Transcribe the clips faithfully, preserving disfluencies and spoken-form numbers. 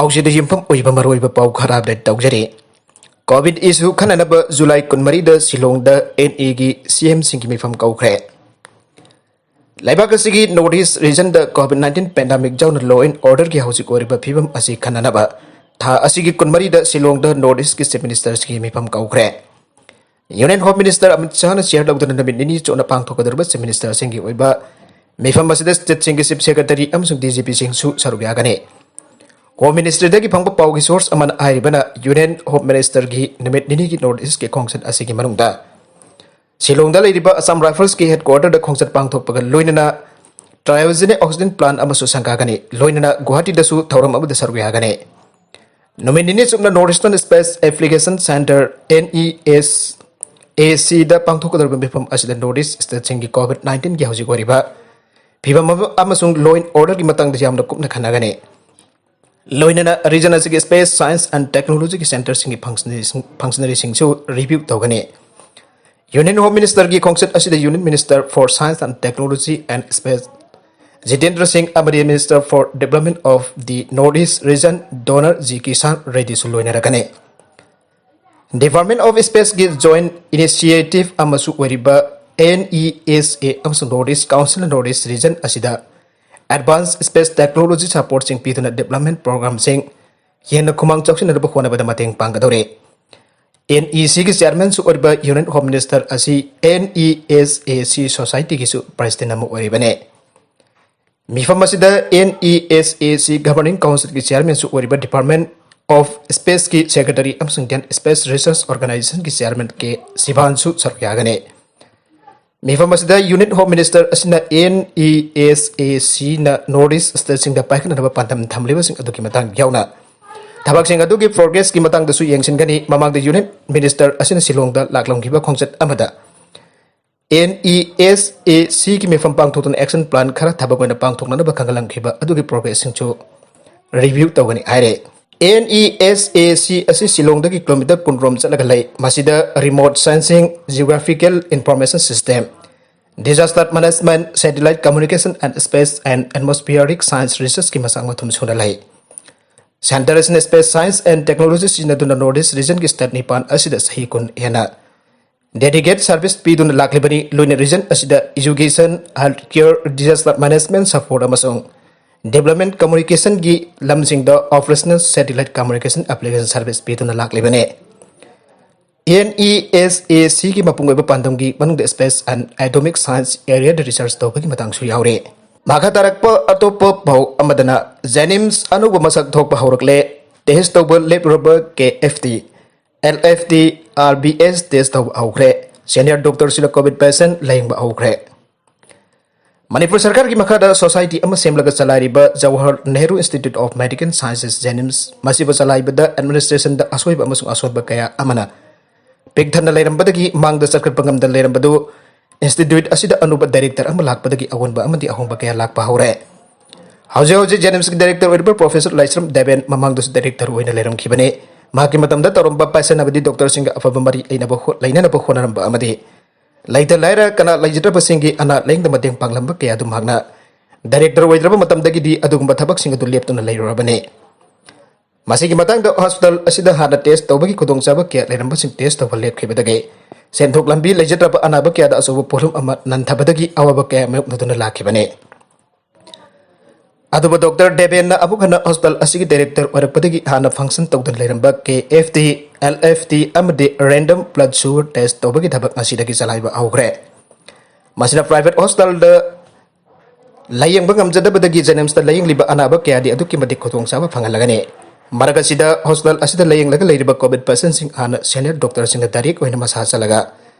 ꯍꯧꯖꯤꯛꯇ ꯌꯨꯝꯐꯝ ꯑꯣꯏꯕ ꯃꯔꯨꯑꯣꯏꯕ ꯄꯥꯎ ꯈꯔ ꯑꯞꯗꯦꯠ ꯇꯧꯖꯔꯤ꯫ ꯀꯣꯚꯤꯗ ꯏꯁꯨ ꯈꯟꯅꯅꯕ ꯖꯨꯂꯥꯏ ꯀꯨꯟꯃꯔꯤꯗ ꯁꯤꯂꯣꯡꯗ ꯑꯦꯟ ꯏꯒꯤ ꯁꯤ ꯑꯦꯝꯁꯤꯡꯒꯤ ꯃꯤꯐꯝ ꯀꯧꯈ꯭ꯔꯦ꯫ ꯂꯩꯕꯥꯛ ꯑꯁꯤꯒꯤ north east ꯔꯤꯖꯟꯗ COVID nineteen pandemic ꯌꯥꯎꯅ ꯂꯣ ꯑꯦꯟ ꯑꯣꯔꯗꯔꯒꯤ ꯍꯧꯖꯤꯛ ꯑꯣꯏꯔꯤꯕ ꯐꯤꯕꯝ ꯑꯁꯤ ꯈꯟꯅꯅꯕ ꯊꯥ ꯑꯁꯤꯒꯤ ꯀꯨꯟꯃꯔꯤꯗ ꯁꯤꯂꯣꯡꯗ ꯅꯣꯔꯠ ꯏꯁꯀꯤ ꯆꯤꯐ ꯃꯤꯅꯤꯁꯇꯔꯁꯤꯡꯒꯤ ꯃꯤꯐꯝ ꯀꯧꯈ꯭ꯔꯦ꯫ ꯌꯨꯅꯤꯌꯟ ꯍꯣꯝ ꯃꯤꯅꯤꯁꯇꯔ ꯑꯃꯤꯠ ꯁꯥꯍꯅ ꯆꯤꯌꯔ ꯂꯧꯗꯨꯅ ꯅꯨꯃꯤꯠ ꯅꯤꯅꯤ ꯆꯨꯞꯅ ꯄꯥꯡꯊꯣꯛꯀꯗꯧꯔꯤꯕ ꯆꯤꯐ ꯃꯤꯅꯤꯁꯇꯔꯁꯤꯡꯒꯤ ꯑꯣꯏꯕ ꯃꯤꯐꯝ ꯑꯁꯤꯗ ꯁ꯭ꯇꯦꯠꯁꯤꯡꯒꯤ ꯆꯤꯐ ꯁꯦꯀ꯭ꯔꯦꯇꯔꯤ ꯑꯃꯁꯨꯡ ꯗꯤ ꯖꯤ ꯄꯤꯁꯤꯡꯁꯨ ꯁꯔꯨꯛ ꯌꯥꯒꯅꯤ꯫ ꯍꯣꯝ ꯃꯤꯅꯤꯁꯇ꯭ꯔꯤꯗꯒꯤ ꯐꯪꯕ ꯄꯥꯎꯒꯤ ꯁꯣꯔꯁ ꯑꯃꯅ ꯍꯥꯏꯔꯤꯕꯅ, ꯌꯨꯅꯤꯌꯟ ꯍꯣꯝ ꯃꯤꯅꯤꯁꯇꯔꯒꯤ ꯅꯨꯃꯤꯠ ꯅꯤꯅꯤꯒꯤ ꯅꯣꯔꯠ ꯏꯁꯀꯤ ꯈꯣꯡꯆꯠ ꯑꯁꯤꯒꯤ ꯃꯅꯨꯡꯗ ꯁꯤꯂꯣꯡꯗ ꯂꯩꯔꯤꯕ ꯑꯁꯥꯝ ꯔꯥꯏꯐꯜꯁꯀꯤ ꯍꯦꯗꯀ꯭ꯋꯥꯇꯔꯗ ꯈꯣꯡꯆꯠ ꯄꯥꯡꯊꯣꯛꯄꯒ ꯂꯣꯏꯅꯅ ꯇ꯭ꯔꯥꯏꯑꯣꯖꯦꯅꯤꯛ ꯑꯣꯛꯁꯤꯖꯦꯟ ꯄ꯭ꯂꯥꯟ ꯑꯃꯁꯨ ꯁꯪꯒꯥꯒꯅꯤ꯫ ꯂꯣꯏꯅꯅ ꯒꯨꯋꯥꯍꯥꯇꯤꯗꯁꯨ ꯊꯧꯔꯝ ꯑꯃꯗ ꯁꯔꯨꯛ ꯌꯥꯒꯅꯤ꯫ ꯅꯨꯃꯤꯠ ꯅꯤꯅꯤ ꯆꯨꯞꯅ north eastern space application centre, N E S A ꯁꯤꯗ ꯄꯥꯡꯊꯣꯛꯀꯗꯧꯔꯤꯕ ꯃꯤꯐꯝ ꯑꯁꯤꯗ ꯅꯣꯔꯠ ꯏꯁ ꯁ꯭ꯇꯦꯠꯁꯤꯡꯒꯤ ꯀꯣꯚꯤꯗ ꯅꯥꯏꯟꯇꯤꯟꯒꯤ ꯍꯧꯖꯤꯛ ꯑꯣꯏꯔꯤꯕ ꯐꯤꯕꯝ ꯑꯃ ꯑꯃꯁꯨꯡ ꯂꯣ ꯑꯦꯟ ꯑꯣꯔꯗꯔꯒꯤ ꯃꯇꯥꯡꯗ ꯌꯥꯝꯅ ꯀꯨꯞꯅ ꯈꯟꯅꯒꯅꯤ꯫ ꯂꯣꯏꯅꯅ ꯔꯤꯖꯟ ꯑꯁꯤꯒꯤ ꯁ꯭ꯄꯦꯁ, ꯁꯥꯏꯟꯁ ꯑꯦꯟ ꯇꯦꯛꯅꯣꯂꯣꯖꯤꯒꯤ ꯁꯦꯟꯇꯔꯁꯤꯡꯒꯤ ꯐꯪꯁꯅꯔꯤꯁꯤꯡ, ꯐꯪꯁꯅꯔꯤꯁꯤꯡꯁꯨ ꯔꯤꯚ꯭ꯌꯨ ꯇꯧꯒꯅꯤ꯫ ꯌꯨꯅꯤꯌꯟ ꯍꯣꯝ ꯃꯤꯅꯤꯁꯇꯔꯒꯤ ꯈꯣꯡꯆꯠ ꯑꯁꯤꯗ union minister for science and technology and space Jitendra Singh ꯑꯃꯗꯤ minister for development of the north east region DoNER ji Kishan ꯔꯦꯗꯤꯁꯨ ꯂꯣꯏꯅꯔꯛꯀꯅꯤ꯫ ꯗꯤꯄꯥꯔꯠꯃꯦꯟ ꯑꯣꯐ ꯁ꯭ꯄꯦꯁꯀꯤ ꯖꯣꯏꯟ ꯏꯅꯤꯁꯤꯌꯦꯇꯤꯚ ꯑꯃꯁꯨ ꯑꯣꯏꯔꯤꯕ ꯑꯦꯟ ꯏ ꯑꯦꯁ ꯑꯦ ꯑꯃꯁꯨꯡ ꯅꯣꯔꯠ ꯏꯁ ꯀꯥꯎꯟꯁꯤꯜꯅ ꯅꯣꯔꯠ ꯏꯁ ꯔꯤꯖꯟ ꯑꯁꯤꯗ ꯑꯦꯗꯚꯥꯟꯁ ꯁ꯭ꯄꯦꯁ ꯇꯦꯛꯅꯣꯂꯣꯖꯤ ꯁꯄꯣꯔꯠꯁꯤꯡ ꯄꯤꯗꯨꯅ ꯗꯤꯕ꯭ꯂꯞꯃꯦꯟ ꯄ꯭ꯔꯣꯒ꯭ꯔꯥꯝꯁꯤꯡ ꯍꯦꯟꯅ ꯈꯨꯃꯥꯡ ꯆꯥꯎꯁꯤꯟꯅꯅꯕ ꯍꯣꯠꯅꯕꯗ ꯃꯇꯦꯡ ꯄꯥꯡꯒꯗꯧꯔꯤ꯫ ꯑꯦꯟ ꯏ ꯁꯤꯒꯤ ꯆꯤꯌꯔꯃꯦꯟꯁꯨ ꯑꯣꯏꯔꯤꯕ ꯌꯨꯅꯤꯌꯟ ꯍꯣꯝ ꯃꯤꯅꯤꯁꯇꯔ ꯑꯁꯤ ꯑꯦꯟ ꯏ ꯑꯦꯁ ꯑꯦ ꯁꯤ ꯁꯣꯁꯥꯏꯇꯤꯒꯤꯁꯨ ꯄ꯭ꯔꯦꯁꯤꯗꯦꯟ ꯑꯃ ꯑꯣꯏꯔꯤꯕꯅꯤ꯫ ꯃꯤꯐꯝ ꯑꯁꯤꯗ ꯑꯦꯟ ꯏ ꯑꯦꯁ ꯑꯦ ꯁꯤ ꯒꯚꯔꯅꯤꯡ ꯀꯥꯎꯟꯁꯤꯜꯒꯤ ꯆꯤꯌꯔꯃꯦꯟꯁꯨ ꯑꯣꯏꯔꯤꯕ ꯗꯤꯄꯥꯔꯠꯃꯦꯟ ꯑꯣꯐ ꯁ꯭ꯄꯦꯁꯀꯤ ꯁꯦꯀ꯭ꯔꯦꯇꯔꯤ ꯑꯃꯁꯨꯡ ꯏꯟꯗꯤꯌꯟ ꯁ꯭ꯄꯦꯁ ꯔꯤꯁꯔꯁ ꯑꯣꯔꯒꯅꯥꯏꯖꯦꯁꯟꯒꯤ ꯆꯤꯌꯔꯃꯦꯟ ꯀꯦ ꯁꯤꯚꯥꯟꯁꯨ ꯁꯔꯨꯛ ꯌꯥꯒꯅꯤ꯫ ꯃꯤꯐꯝ ꯑꯁꯤꯗ ꯌꯨꯅꯤꯌꯟ ꯍꯣꯝ ꯃꯤꯅꯤꯁꯇꯔ ꯑꯁꯤꯅ ꯑꯦꯟ ꯏ ꯑꯦꯁ ꯑꯦ ꯁꯤꯅ ꯅꯣꯔꯠ ꯏꯁ ꯁ꯭ꯇꯦꯠꯁꯤꯡꯗ ꯄꯥꯏꯈꯠꯅꯅꯕ ꯄꯥꯟꯗꯝ ꯊꯝꯂꯤꯕꯁꯤꯡ ꯑꯗꯨꯒꯤ ꯃꯇꯥꯡ ꯌꯥꯎꯅ ꯊꯕꯛꯁꯤꯡ ꯑꯗꯨꯒꯤ ꯄ꯭ꯔꯣꯒ꯭ꯔꯦꯁꯀꯤ ꯃꯇꯥꯡꯗꯁꯨ ꯌꯦꯡꯁꯤꯟꯒꯅꯤ꯫ ꯃꯃꯥꯡꯗ ꯌꯨꯅꯤꯌꯟ ꯃꯤꯅꯤꯁꯇꯔ ꯑꯁꯤꯅ ꯁꯤꯂꯣꯡꯗ ꯂꯥꯛꯂꯝꯈꯤꯕ ꯈꯣꯡꯆꯠ ꯑꯃꯗ ꯑꯦꯟ ꯏ ꯑꯦꯁ ꯑꯦ ꯁꯤꯒꯤ ꯃꯤꯐꯝ ꯄꯥꯡꯊꯣꯛꯇꯨꯅ ꯑꯦꯛꯁꯟ ꯄ꯭ꯂꯥꯟ ꯈꯔ ꯊꯕꯛ ꯑꯣꯏꯅ ꯄꯥꯡꯊꯣꯛꯅꯅꯕ ꯈꯪꯍꯜꯂꯝꯈꯤꯕ ꯑꯗꯨꯒꯤ ꯄ꯭ꯔꯣꯒ꯭ꯔꯦꯁꯁꯤꯡꯁꯨ ꯔꯤꯚ꯭ꯌꯨ ꯇꯧꯒꯅꯤ ꯍꯥꯏꯔꯦ꯫ ꯑꯦꯟ ꯏ ꯑꯦꯁ ꯑꯦ ꯁꯤ ꯑꯁꯤ ꯁꯤꯂꯣꯡꯗꯒꯤ ꯀꯤꯂꯣꯃꯤꯇꯔ ꯀꯨꯟꯔꯣꯝ ꯆꯠꯂꯒ ꯂꯩ꯫ ꯃꯁꯤꯗ remote sensing, geographical information system, disaster management, satellite communication and space and atmospheric science ꯔꯤꯁꯔꯁꯀꯤ ꯃꯆꯥꯛ ꯃꯊꯨꯝ ꯁꯨꯅ ꯂꯩ꯫ Centers in Space Science and Technology ꯁꯤꯖꯤꯟꯅꯗꯨꯅ North East Region ꯒꯤ state ꯅꯤꯄꯥꯟ ꯑꯁꯤꯗ ꯆꯍꯤ ꯀꯨꯟ ꯍꯦꯟꯅ dedicated service ꯄꯤꯗꯨꯅ ꯂꯥꯛꯂꯤꯕꯅꯤ꯫ ꯂꯣꯏꯅ region ꯑꯁꯤꯗ education, health care, disaster management support ꯑꯃꯁꯨꯡ development communication ꯒꯤ ꯂꯝꯁꯤꯡꯗ operational satellite communication application service ꯄꯤꯗꯨꯅ ꯂꯥꯛꯂꯤꯕꯅꯤ꯫ NESAC ꯒꯤ ꯃꯄꯨꯡ ꯑꯣꯏꯕ ꯄꯥꯟꯗꯝꯒꯤ ꯃꯅꯨꯡꯗ space and atomic science area the research ꯇꯧꯕꯒꯤ ꯃꯇꯥꯡꯁꯨ ꯌꯥꯎꯔꯤ꯫ ꯃꯈꯥ ꯇꯥꯔꯛꯄ ꯑꯇꯣꯞꯄ ꯄꯥꯎ ꯑꯃꯗꯅ, JNIMS ꯑꯅꯧꯕ ꯃꯁꯛ ꯊꯣꯛꯄ ꯍꯧꯔꯛꯂꯦ꯫ Test ꯇꯧꯕ ꯂꯦꯞꯂꯨꯔꯕ KFT, LFT, RBS test ꯇꯧꯕ ꯍꯧꯈ꯭ꯔꯦ꯫ Senior doctor ꯁꯤꯡꯅ COVID patient ꯂꯥꯌꯦꯡꯕ ꯍꯧꯈ꯭ꯔꯦ꯫ ꯃꯅꯤꯄꯨꯔ ꯁꯔꯀꯥꯔꯒꯤ ꯃꯈꯥꯗ society ꯑꯃ ꯁꯦꯝꯂꯒ ꯆꯂꯥꯏꯔꯤꯕ Jawaharlal Nehru Institute of Medical Sciences, JNIMS, ꯃꯁꯤꯕꯨ ꯆꯂꯥꯏꯕꯗ administration ꯗ ꯑꯁꯣꯏꯕ ꯑꯃꯁꯨꯡ ꯑꯁꯣꯟꯕ ꯀꯌꯥ ꯑꯃꯅ ꯄꯤꯛ ꯊꯟꯅ ꯂꯩꯔꯝꯕꯗꯒꯤ ꯃꯥꯡꯗ ꯆꯠꯈꯠꯄ ꯉꯝꯗꯅ ꯂꯩꯔꯝꯕꯗꯨ, institute ꯑꯁꯤꯗ ꯑꯅꯧꯕ director ꯑꯃ ꯂꯥꯛꯄꯗꯒꯤ ꯑꯑꯣꯟꯕ ꯑꯃꯗꯤ ꯑꯍꯣꯡꯕ ꯀꯌꯥ ꯂꯥꯛꯄ ꯍꯧꯔꯦ꯫ ꯍꯧꯖꯤꯛ ꯍꯧꯖꯤꯛ JNIMS ꯀꯤ director ꯑꯣꯏꯔꯤꯕ Professor ꯂꯥꯏꯁ꯭ꯔꯝ ꯗꯦꯕꯦꯟ ꯃꯃꯥꯡꯗꯁꯨ director ꯑꯣꯏꯅ ꯂꯩꯔꯝꯈꯤꯕꯅꯤ꯫ ꯃꯍꯥꯛꯀꯤ ꯃꯇꯝꯗ ꯇꯧꯔꯝꯕ patient ꯑꯃꯗꯤ doctor ꯁꯤꯡꯒ ꯑꯐꯕ ꯃꯔꯤ ꯂꯩꯅꯕ ꯍꯣ-, ꯂꯩꯅꯅꯕ ꯍꯣꯠꯅꯔꯝꯕ ꯑꯃꯗꯤ ꯂꯩꯇ ꯂꯥꯏꯔ ꯀꯅꯥ ꯂꯩꯖꯗ꯭ꯔꯕꯁꯤꯡꯒꯤ ꯑꯅꯥ ꯂꯥꯌꯦꯡꯗ ꯃꯇꯦꯡ ꯄꯥꯡꯂꯝꯕ ꯀꯌꯥ ꯑꯗꯨ ꯃꯍꯥꯛꯅ director ꯑꯣꯏꯗ꯭ꯔꯕ ꯃꯇꯝꯗꯒꯤꯗꯤ ꯑꯗꯨꯒꯨꯝꯕ ꯊꯕꯛꯁꯤꯡ ꯑꯗꯨ ꯂꯦꯞꯇꯨꯅ ꯂꯩꯔꯨꯔꯕꯅꯤ꯫ ꯃꯁꯤꯒꯤ ꯃꯇꯥꯡꯗ hospital ꯑꯁꯤꯗ ꯍꯥꯟꯅ test ꯇꯧꯕꯒꯤ ꯈꯨꯗꯣꯡꯆꯥꯕ ꯀꯌꯥ ꯂꯩꯔꯝꯕꯁꯤꯡ test ꯇꯧꯕ ꯂꯦꯞꯈꯤꯕꯗꯒꯤ ꯁꯦꯟꯊꯣꯛ ꯂꯝꯕꯤ ꯂꯩꯖꯗ꯭ꯔꯕ ꯑꯅꯥꯕ ꯀꯌꯥꯗ ꯑꯆꯧꯕ ꯄꯣꯠꯂꯨꯝ ꯑꯃ ꯅꯟꯊꯕꯗꯒꯤ ꯑꯋꯥꯕ ꯀꯌꯥ ꯃꯥꯌꯣꯛꯅꯗꯨꯅ ꯂꯥꯛꯈꯤꯕꯅꯤ꯫ ꯑꯗꯨꯕꯨ doctor ꯗꯦꯕꯦꯟꯅ ꯑꯃꯨꯛ ꯍꯟꯅ hospital ꯑꯁꯤꯒꯤ director ꯑꯣꯏꯔꯛꯄꯗꯒꯤ ꯍꯥꯟꯅ function ꯇꯧꯗꯨꯅ ꯂꯩꯔꯝꯕ KFT, LFT ꯑꯃꯗꯤ random blood sugar test ꯇꯧꯕꯒꯤ ꯊꯕꯛ ꯉꯁꯤꯗꯒꯤ ꯆꯂꯥꯏꯕ ꯍꯧꯈ꯭ꯔꯦ꯫ ꯃꯁꯤꯅ private hospital ꯗ ꯂꯥꯌꯦꯡꯕ ꯉꯝꯖꯗꯕꯗꯒꯤ JNIMS ꯇ ꯂꯥꯌꯦꯡꯂꯤꯕ ꯑꯅꯥꯕ ꯀꯌꯥꯗꯤ ꯑꯗꯨꯛꯀꯤ ꯃꯇꯤꯛ ꯈꯨꯗꯣꯡꯆꯥꯕ ꯐꯪꯍꯜꯂꯒꯅꯤ꯫ ꯃꯔꯛ ꯑꯁꯤꯗ hospital ꯑꯁꯤꯗ ꯂꯥꯌꯦꯡꯂꯒ ꯂꯩꯔꯤꯕ COVID patient ꯁꯤꯡ ꯍꯥꯟꯅ senior doctor ꯁꯤꯡꯅ direct ꯑꯣꯏꯅ ꯃꯁꯥ ꯆꯠꯂꯒ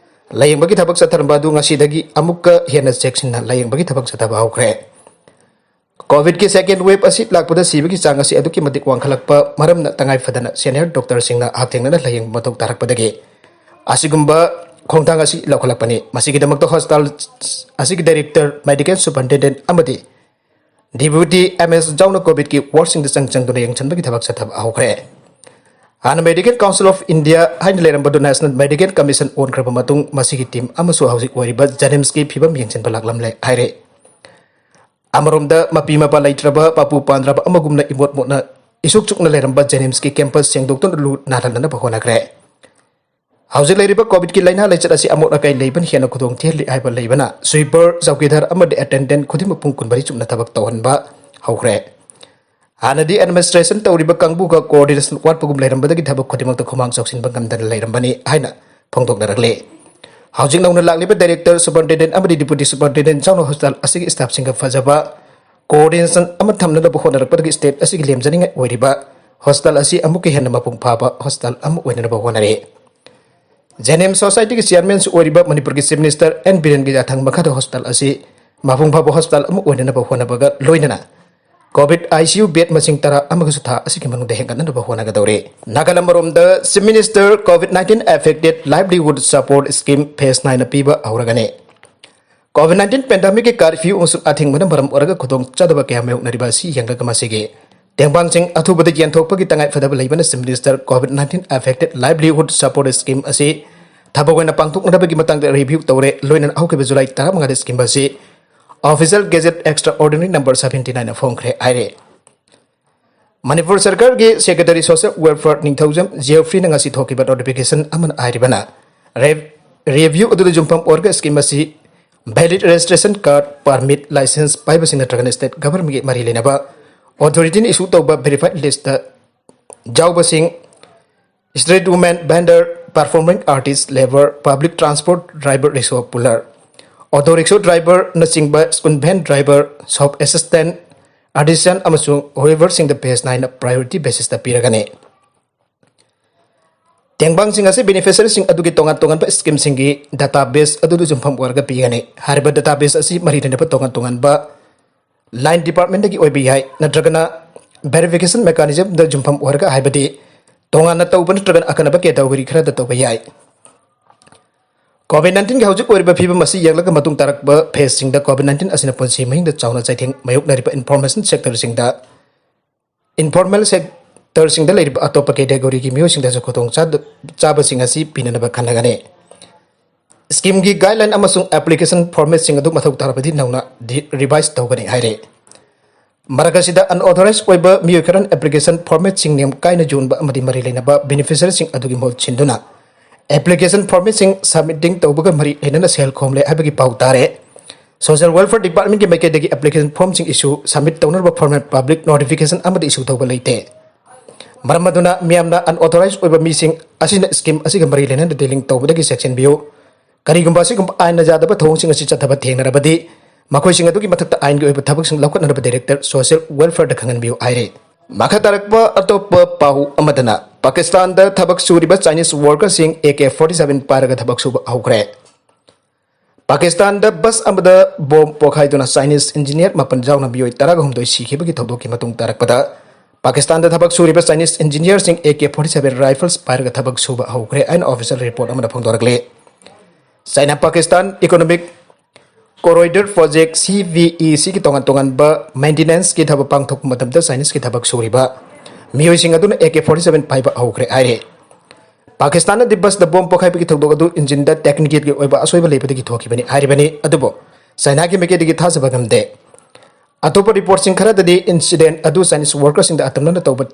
ꯂꯥꯌꯦꯡꯕꯒꯤ ꯊꯕꯛ ꯆꯠꯊꯔꯝꯕ ꯑꯗꯨ ꯉꯁꯤꯗꯒꯤ ꯑꯃꯨꯛꯀ ꯍꯦꯟꯅ ꯆꯦꯛꯁꯤꯟꯅ ꯂꯥꯌꯦꯡꯕꯒꯤ ꯊꯕꯛ ꯆꯠꯊꯕ ꯍꯧꯈ꯭ꯔꯦ꯫ COVID ꯀꯤ second wave ꯑꯁꯤ ꯂꯥꯛꯄꯗ ꯁꯤꯕꯒꯤ ꯆꯥꯡ ꯑꯁꯤ ꯑꯗꯨꯛꯀꯤ ꯃꯇꯤꯛ ꯋꯥꯡꯈꯠꯂꯛꯄ ꯃꯔꯝꯅ ꯇꯉꯥꯏ ꯐꯗꯅ senior doctor ꯁꯤꯡꯅ ꯍꯛꯊꯦꯡꯅꯅ ꯂꯥꯌꯦꯡꯕ ꯃꯊꯧ ꯇꯥꯔꯛꯄꯗꯒꯤ ꯑꯁꯤꯒꯨꯝꯕ ꯈꯣꯡꯊꯥꯡ ꯑꯁꯤ ꯂꯧꯈꯠꯂꯛꯄꯅꯤ꯫ ꯃꯁꯤꯒꯤꯗꯃꯛꯇ hospital ꯑꯁꯤꯒꯤ director, medical superintendent ꯑꯃꯗꯤ deputy MS ꯌꯥꯎꯅ COVID ꯀꯤ ward ꯁꯤꯡꯗ ꯆꯪ ꯆꯪꯗꯨꯅ ꯌꯦꯡꯁꯤꯟꯕꯒꯤ ꯊꯕꯛ ꯆꯠꯊꯕ ꯍꯧꯈ꯭ꯔꯦ꯫ ꯍꯥꯟꯅ Medical Council of India ꯍꯥꯏꯅ ꯂꯩꯔꯝꯕꯗꯨ National Medical Commission ꯑꯣꯟꯈ꯭ꯔꯕ ꯃꯇꯨꯡ ꯃꯁꯤꯒꯤ team ꯑꯃꯁꯨ ꯍꯧꯖꯤꯛ ꯑꯣꯏꯔꯤꯕ JNIMS ꯀꯤ ꯐꯤꯕꯝ ꯌꯦꯡꯁꯤꯟꯕ ꯂꯥꯛꯂꯝꯂꯦ ꯍꯥꯏꯔꯦ꯫ ꯑꯃꯔꯣꯝꯗ ꯃꯄꯤ ꯃꯄꯥ ꯂꯩꯇ꯭ꯔꯕ, ꯃꯄꯨ ꯄꯥꯟꯗ꯭ꯔꯕ ꯑꯃꯒꯨꯝꯅ ꯏꯃꯣꯠ ꯃꯣꯠꯅ ꯏꯁꯨꯛ ꯆꯨꯛꯅ ꯂꯩꯔꯝꯕ JNIMSꯀꯤ campus ꯁꯦꯡꯗꯣꯛꯇꯨꯅ ꯂꯨ ꯅꯥꯜꯍꯟꯅꯕ ꯍꯣꯠꯅꯈ꯭ꯔꯦ꯫ ꯍꯧꯖꯤꯛ ꯂꯩꯔꯤꯕ COVIDꯀꯤ ꯂꯥꯏꯅꯥ ꯂꯥꯏꯆꯠ ꯑꯁꯤ ꯑꯃꯣꯠ ꯑꯀꯥꯏ ꯂꯩꯕꯅ ꯍꯦꯟꯅ ꯈꯨꯗꯣꯡ ꯊꯤꯍꯜꯂꯤ ꯍꯥꯏꯕ ꯂꯩꯕꯅ sweeper, ꯆꯧꯀꯤꯗꯥꯔ ꯑꯃꯗꯤ attendant ꯈꯨꯗꯤꯡꯃꯛ ꯄꯨꯡ ꯀꯨꯟꯃꯔꯤ ꯆꯨꯞꯅ ꯊꯕꯛ ꯇꯧꯍꯟꯕ ꯍꯧꯈ꯭ꯔꯦ꯫ ꯍꯥꯟꯅꯗꯤ administration ꯇꯧꯔꯤꯕ ꯀꯥꯡꯕꯨꯒ coordination ꯋꯥꯠꯄꯒꯨꯝ ꯂꯩꯔꯝꯕꯗꯒꯤ ꯊꯕꯛ ꯈꯨꯗꯤꯡꯃꯛꯇ ꯈꯨꯃꯥꯡ ꯆꯥꯎꯁꯤꯟꯕ ꯉꯝꯗꯅ ꯂꯩꯔꯝꯕꯅꯤ ꯍꯥꯏꯅ ꯐꯣꯡꯗꯣꯛꯅꯔꯛꯂꯤ꯫ ꯍꯧꯖꯤꯛ ꯅꯧꯅ ꯂꯥꯛꯂꯤꯕ director, superintendent ꯑꯃꯗꯤ deputy superintendent ꯌꯥꯎꯅ hospital ꯑꯁꯤꯒꯤ staffꯁꯤꯡꯒ ꯐꯖꯕ coordination ꯑꯃ ꯊꯝꯅꯅꯕ ꯍꯣꯠꯅꯔꯛꯄꯗꯒꯤ state ꯑꯁꯤꯒꯤ ꯂꯦꯝꯖꯅꯤꯡꯉꯥꯏ ꯑꯣꯏꯔꯤꯕ hospital ꯑꯁꯤ ꯑꯃꯨꯛꯀ ꯍꯦꯟꯅ ꯃꯄꯨꯡ ꯐꯥꯕ hospital ꯑꯃ ꯑꯣꯏꯅꯅꯕ ꯍꯣꯠꯅꯔꯤ꯫ JNIMS Societyꯒꯤ chairmanꯁꯨ ꯑꯣꯏꯔꯤꯕ ꯃꯅꯤꯄꯨꯔꯒꯤ Chief Minister N ꯕꯤꯔꯦꯟꯒꯤ ꯌꯥꯊꯪ ꯃꯈꯥꯗ hospital ꯑꯁꯤ ꯃꯄꯨꯡ ꯐꯥꯕ hospital ꯑꯃ ꯑꯣꯏꯅꯅꯕ ꯍꯣꯠꯅꯕꯒ ꯂꯣꯏꯅꯅ COVID ICU bed ꯃꯁꯤꯡ ꯇꯔꯥ ꯑꯃꯒꯁꯨ ꯊꯥ ꯑꯁꯤꯒꯤ ꯃꯅꯨꯡꯗ ꯍꯦꯟꯒꯠꯅꯅꯕ ꯍꯣꯠꯅꯒꯗꯧꯔꯤ꯫ ꯅꯥꯒꯥꯂꯝ ꯑꯃꯔꯣꯝꯗ Chief Minister COVID nineteen affected livelihood support scheme phase nine ꯄꯤꯕ ꯍꯧꯔꯒꯅꯤ꯫ COVID nineteen pandemicꯀꯤ curfew ꯑꯃꯁꯨꯡ ꯑꯊꯤꯡꯕꯅ ꯃꯔꯝ ꯑꯣꯏꯔꯒ ꯈꯨꯗꯣꯡꯆꯥꯗꯕ ꯀꯌꯥ ꯃꯥꯌꯣꯛꯅꯔꯤꯕ ꯑꯁꯤ ꯌꯦꯡꯂꯒ ꯃꯁꯤꯒꯤ ꯇꯦꯡꯕꯥꯡꯁꯤꯡ ꯑꯊꯨꯕꯗ ꯌꯦꯟꯊꯣꯛꯄꯒꯤ ꯇꯉꯥꯏ ꯐꯗꯕ ꯂꯩꯕꯅ Chief Minister COVID nineteen affected livelihood support scheme ꯑꯁꯤ ꯊꯕꯛ ꯑꯣꯏꯅ ꯄꯥꯡꯊꯣꯛꯅꯕꯒꯤ ꯃꯇꯥꯡꯗ review ꯇꯧꯔꯦ꯫ ꯂꯣꯏꯅꯅ ꯍꯧꯈꯤꯕ July ꯇꯔꯥꯃꯉꯥꯗ scheme ꯑꯁꯤ official gazette extraordinary number seventy nine ꯐꯣꯡꯈ꯭ꯔꯦ ꯍꯥꯏꯔꯦ꯫ ꯃꯅꯤꯄꯨꯔ ꯁꯔꯀꯥꯔꯒꯤ Secretary Social Welfare ꯅꯤꯡꯊꯧꯖꯝ ꯖꯤꯑꯣꯐ꯭ꯔꯤꯅ ꯉꯁꯤ ꯊꯣꯛꯈꯤꯕ notification ꯑꯃꯅ ꯍꯥꯏꯔꯤꯕꯅ, ꯔꯦ-, review ꯑꯗꯨꯗ ꯌꯨꯝꯐꯝ ꯑꯣꯏꯔꯒ scheme ꯑꯁꯤ valid registration card, permit, license ꯄꯥꯏꯕꯁꯤꯡ ꯅꯠꯇ꯭ꯔꯒꯅ state governmentꯒꯤ ꯃꯔꯤ ꯂꯩꯅꯕ authorityꯅ issue ꯇꯧꯕ verified listꯇ ꯌꯥꯎꯕꯁꯤꯡ, street woman, vendor, performing artist, labour, public transport driver, rickshaw puller, auto rickshaw driverꯅꯆꯤꯡꯕ, school van driver, shop assistant, artisan ꯑꯃꯁꯨꯡ weaverꯁꯤꯡꯗ phase nineꯅ priority basisꯇ ꯄꯤꯔꯒꯅꯤ꯫ ꯇꯦꯡꯕꯥꯡꯁꯤꯡ ꯑꯁꯤ beneficiaryꯁꯤꯡ ꯑꯗꯨꯒꯤ ꯇꯣꯉꯥꯟ ꯇꯣꯉꯥꯟꯕ schemeꯁꯤꯡꯒꯤ database ꯑꯗꯨꯗ ꯌꯨꯝꯐꯝ ꯑꯣꯏꯔꯒ ꯄꯤꯒꯅꯤ꯫ ꯍꯥꯏꯔꯤꯕ database ꯑꯁꯤ ꯃꯔꯤ ꯂꯩꯅꯕ ꯇꯣꯉꯥꯟ ꯇꯣꯉꯥꯟꯕ line departmentꯇꯒꯤ ꯑꯣꯏꯕ ꯌꯥꯏ, ꯅꯠꯇ꯭ꯔꯒꯅ verification mechanismꯗ ꯌꯨꯝꯐꯝ ꯑꯣꯏꯔꯒ, ꯍꯥꯏꯕꯗꯤ ꯇꯣꯉꯥꯟꯅ ꯇꯧꯕ ꯅꯠꯇ꯭ꯔꯒꯅ ꯑꯀꯟꯕ category ꯈꯔꯗ ꯇꯧꯕ ꯌꯥꯏ꯫ COVID nineteenꯒꯤ ꯍꯧꯖꯤꯛ ꯑꯣꯏꯔꯤꯕ ꯐꯤꯕꯝ ꯑꯁꯤ ꯌꯦꯡꯂꯒ ꯃꯇꯨꯡ ꯇꯥꯔꯛꯄ phaseꯁꯤꯡꯗ COVID nineteen ꯑꯁꯤꯅ ꯄꯨꯟꯁꯤ ꯃꯍꯤꯡꯗ ꯆꯥꯎꯅ ꯆꯩꯊꯦꯡ ꯃꯥꯌꯣꯛꯅꯔꯤꯕ informal sectorꯁꯤꯡꯗ, informal sectorꯁꯤꯡꯗ ꯂꯩꯔꯤꯕ ꯑꯇꯣꯞꯄ categoryꯒꯤ ꯃꯤꯑꯣꯏꯁꯤꯡꯗꯁꯨ ꯈꯨꯗꯣꯡ ꯆꯥ-, ꯆꯥꯕꯁꯤꯡ ꯑꯁꯤ ꯄꯤꯅꯅꯕ ꯈꯟꯅꯒꯅꯤ꯫ Schemeꯒꯤ guideline ꯑꯃꯁꯨꯡ application formatꯁꯤꯡ ꯑꯗꯨ ꯃꯊꯧ ꯇꯥꯔꯕꯗꯤ ꯅꯧꯅ ꯗꯤ-, revise ꯇꯧꯒꯅꯤ ꯍꯥꯏꯔꯤ꯫ ꯃꯔꯛ ꯑꯁꯤꯗ unauthorized ꯑꯣꯏꯕ ꯃꯤꯑꯣꯏ ꯈꯔꯅ application formatꯁꯤꯡ ꯅꯤꯌꯝ ꯀꯥꯏꯅ ꯌꯣꯟꯕ ꯑꯃꯗꯤ ꯃꯔꯤ ꯂꯩꯅꯕ beneficiaryꯁꯤꯡ ꯑꯗꯨꯒꯤ ꯃꯍꯨꯠ ꯁꯤꯟꯗꯨꯅ application formatꯁꯤꯡ submitting ꯇꯧꯕꯒ ꯃꯔꯤ ꯂꯩꯅꯅ ꯁꯦꯜ ꯈꯣꯝꯂꯦ ꯍꯥꯏꯕꯒꯤ ꯄꯥꯎ ꯇꯥꯔꯦ꯫ Social Welfare Departmentꯀꯤ ꯃꯥꯏꯀꯩꯗꯒꯤ application formꯁꯤꯡ issue, submit ꯇꯧꯅꯅꯕ format public notification ꯑꯃꯗꯤ issue ꯇꯧꯕ ꯂꯩꯇꯦ꯫ ꯃꯔꯝ ꯑꯗꯨꯅ ꯃꯤꯌꯥꯝꯅ unauthorized ꯑꯣꯏꯕ ꯃꯤꯁꯤꯡ ꯑꯁꯤꯅ scheme ꯑꯁꯤꯒ ꯃꯔꯤ ꯂꯩꯅꯅ dealing ꯇꯧꯕꯗꯒꯤ ꯆꯦꯛꯁꯤꯟꯕꯤꯌꯨ꯫ ꯀꯔꯤꯒꯨꯝꯕ ꯑꯁꯤꯒꯨꯝꯕ ꯑꯥꯏꯟꯅ ꯌꯥꯗꯕ ꯊꯧꯑꯣꯡꯁꯤꯡ ꯑꯁꯤ ꯆꯠꯊꯕ ꯊꯦꯡꯅꯔꯕꯗꯤ, ꯃꯈꯣꯏꯁꯤꯡ ꯑꯗꯨꯒꯤ ꯃꯊꯛꯇ ꯑꯥꯏꯟꯒꯤ ꯑꯣꯏꯕ ꯊꯕꯛꯁꯤꯡ ꯂꯧꯈꯠꯅꯅꯕ Director Social Welfareꯗ ꯈꯪꯍꯟꯕꯤꯌꯨ ꯍꯥꯏꯔꯤ꯫ ꯃꯈꯥ ꯇꯥꯔꯛꯄ ꯑꯇꯣꯞꯄ ꯄꯥꯎ ꯑꯃꯗꯅ, ꯄꯥꯀꯤꯁꯇꯥꯟꯗ ꯊꯕꯛ ꯁꯨꯔꯤꯕ Chinese workerꯁꯤꯡ AK forty seven ꯄꯥꯏꯔꯒ ꯊꯕꯛ ꯁꯨꯕ ꯍꯧꯈ꯭ꯔꯦ꯫ ꯄꯥꯀꯤꯁꯇꯥꯟꯗ ꯕꯁ ꯑꯃꯗ ꯕꯣꯝ ꯄꯣꯈꯥꯏꯗꯨꯅ Chinese engineer ꯃꯥꯄꯟ ꯌꯥꯎꯅ ꯃꯤꯑꯣꯏ ꯇꯔꯥꯍꯨꯝꯗꯣꯏ ꯁꯤꯈꯤꯕꯒꯤ ꯊꯧꯗꯣꯛꯀꯤ ꯃꯇꯨꯡ ꯇꯥꯔꯛꯄꯗ, ꯄꯥꯀꯤꯁꯇꯥꯟꯗ ꯊꯕꯛ ꯁꯨꯔꯤꯕ Chinese engineerꯁꯤꯡ AK forty seven rifles ꯄꯥꯏꯔꯒ ꯊꯕꯛ ꯁꯨꯕ ꯍꯧꯈ꯭ꯔꯦ ꯍꯥꯏꯅ official report ꯑꯃꯅ ꯐꯣꯡꯗꯣꯔꯛꯂꯤ꯫ China Pakistan Economic Corridor Project, CVECꯒꯤ ꯇꯣꯉꯥꯟ ꯇꯣꯉꯥꯟꯕ maintenanceꯀꯤ ꯊꯕꯛ ꯄꯥꯡꯊꯣꯛꯄ ꯃꯇꯝꯗ Chineseꯀꯤ ꯊꯕꯛ ꯁꯨꯔꯤꯕ ꯃꯤꯑꯣꯏꯁꯤꯡ ꯑꯗꯨꯅ AK forty seven ꯄꯥꯏꯕ ꯍꯧꯈ꯭ꯔꯦ ꯍꯥꯏꯔꯤ꯫ ꯄꯥꯀꯤꯁꯇꯥꯟꯅꯗꯤ ꯕꯁꯇ ꯕꯣꯝ ꯄꯣꯈꯥꯏꯕꯒꯤ ꯊꯧꯗꯣꯛ ꯑꯗꯨ engineꯗ technicalꯒꯤ ꯑꯣꯏꯕ ꯑꯁꯣꯏꯕ ꯂꯩꯕꯗꯒꯤ ꯊꯣꯛꯈꯤꯕꯅꯤ ꯍꯥꯏꯔꯤꯕꯅꯤ, ꯑꯗꯨꯕꯨ ꯆꯥꯏꯅꯥꯒꯤ ꯃꯥꯏꯀꯩꯗꯒꯤ ꯊꯥꯖꯕ ꯉꯝꯗꯦ꯫ ꯑꯇꯣꯞꯄ reportꯁꯤꯡ ꯈꯔꯗꯗꯤ incident ꯑꯗꯨ Chinese workerꯁꯤꯡꯗ ꯑꯇꯝꯅꯅ ꯇꯧꯕ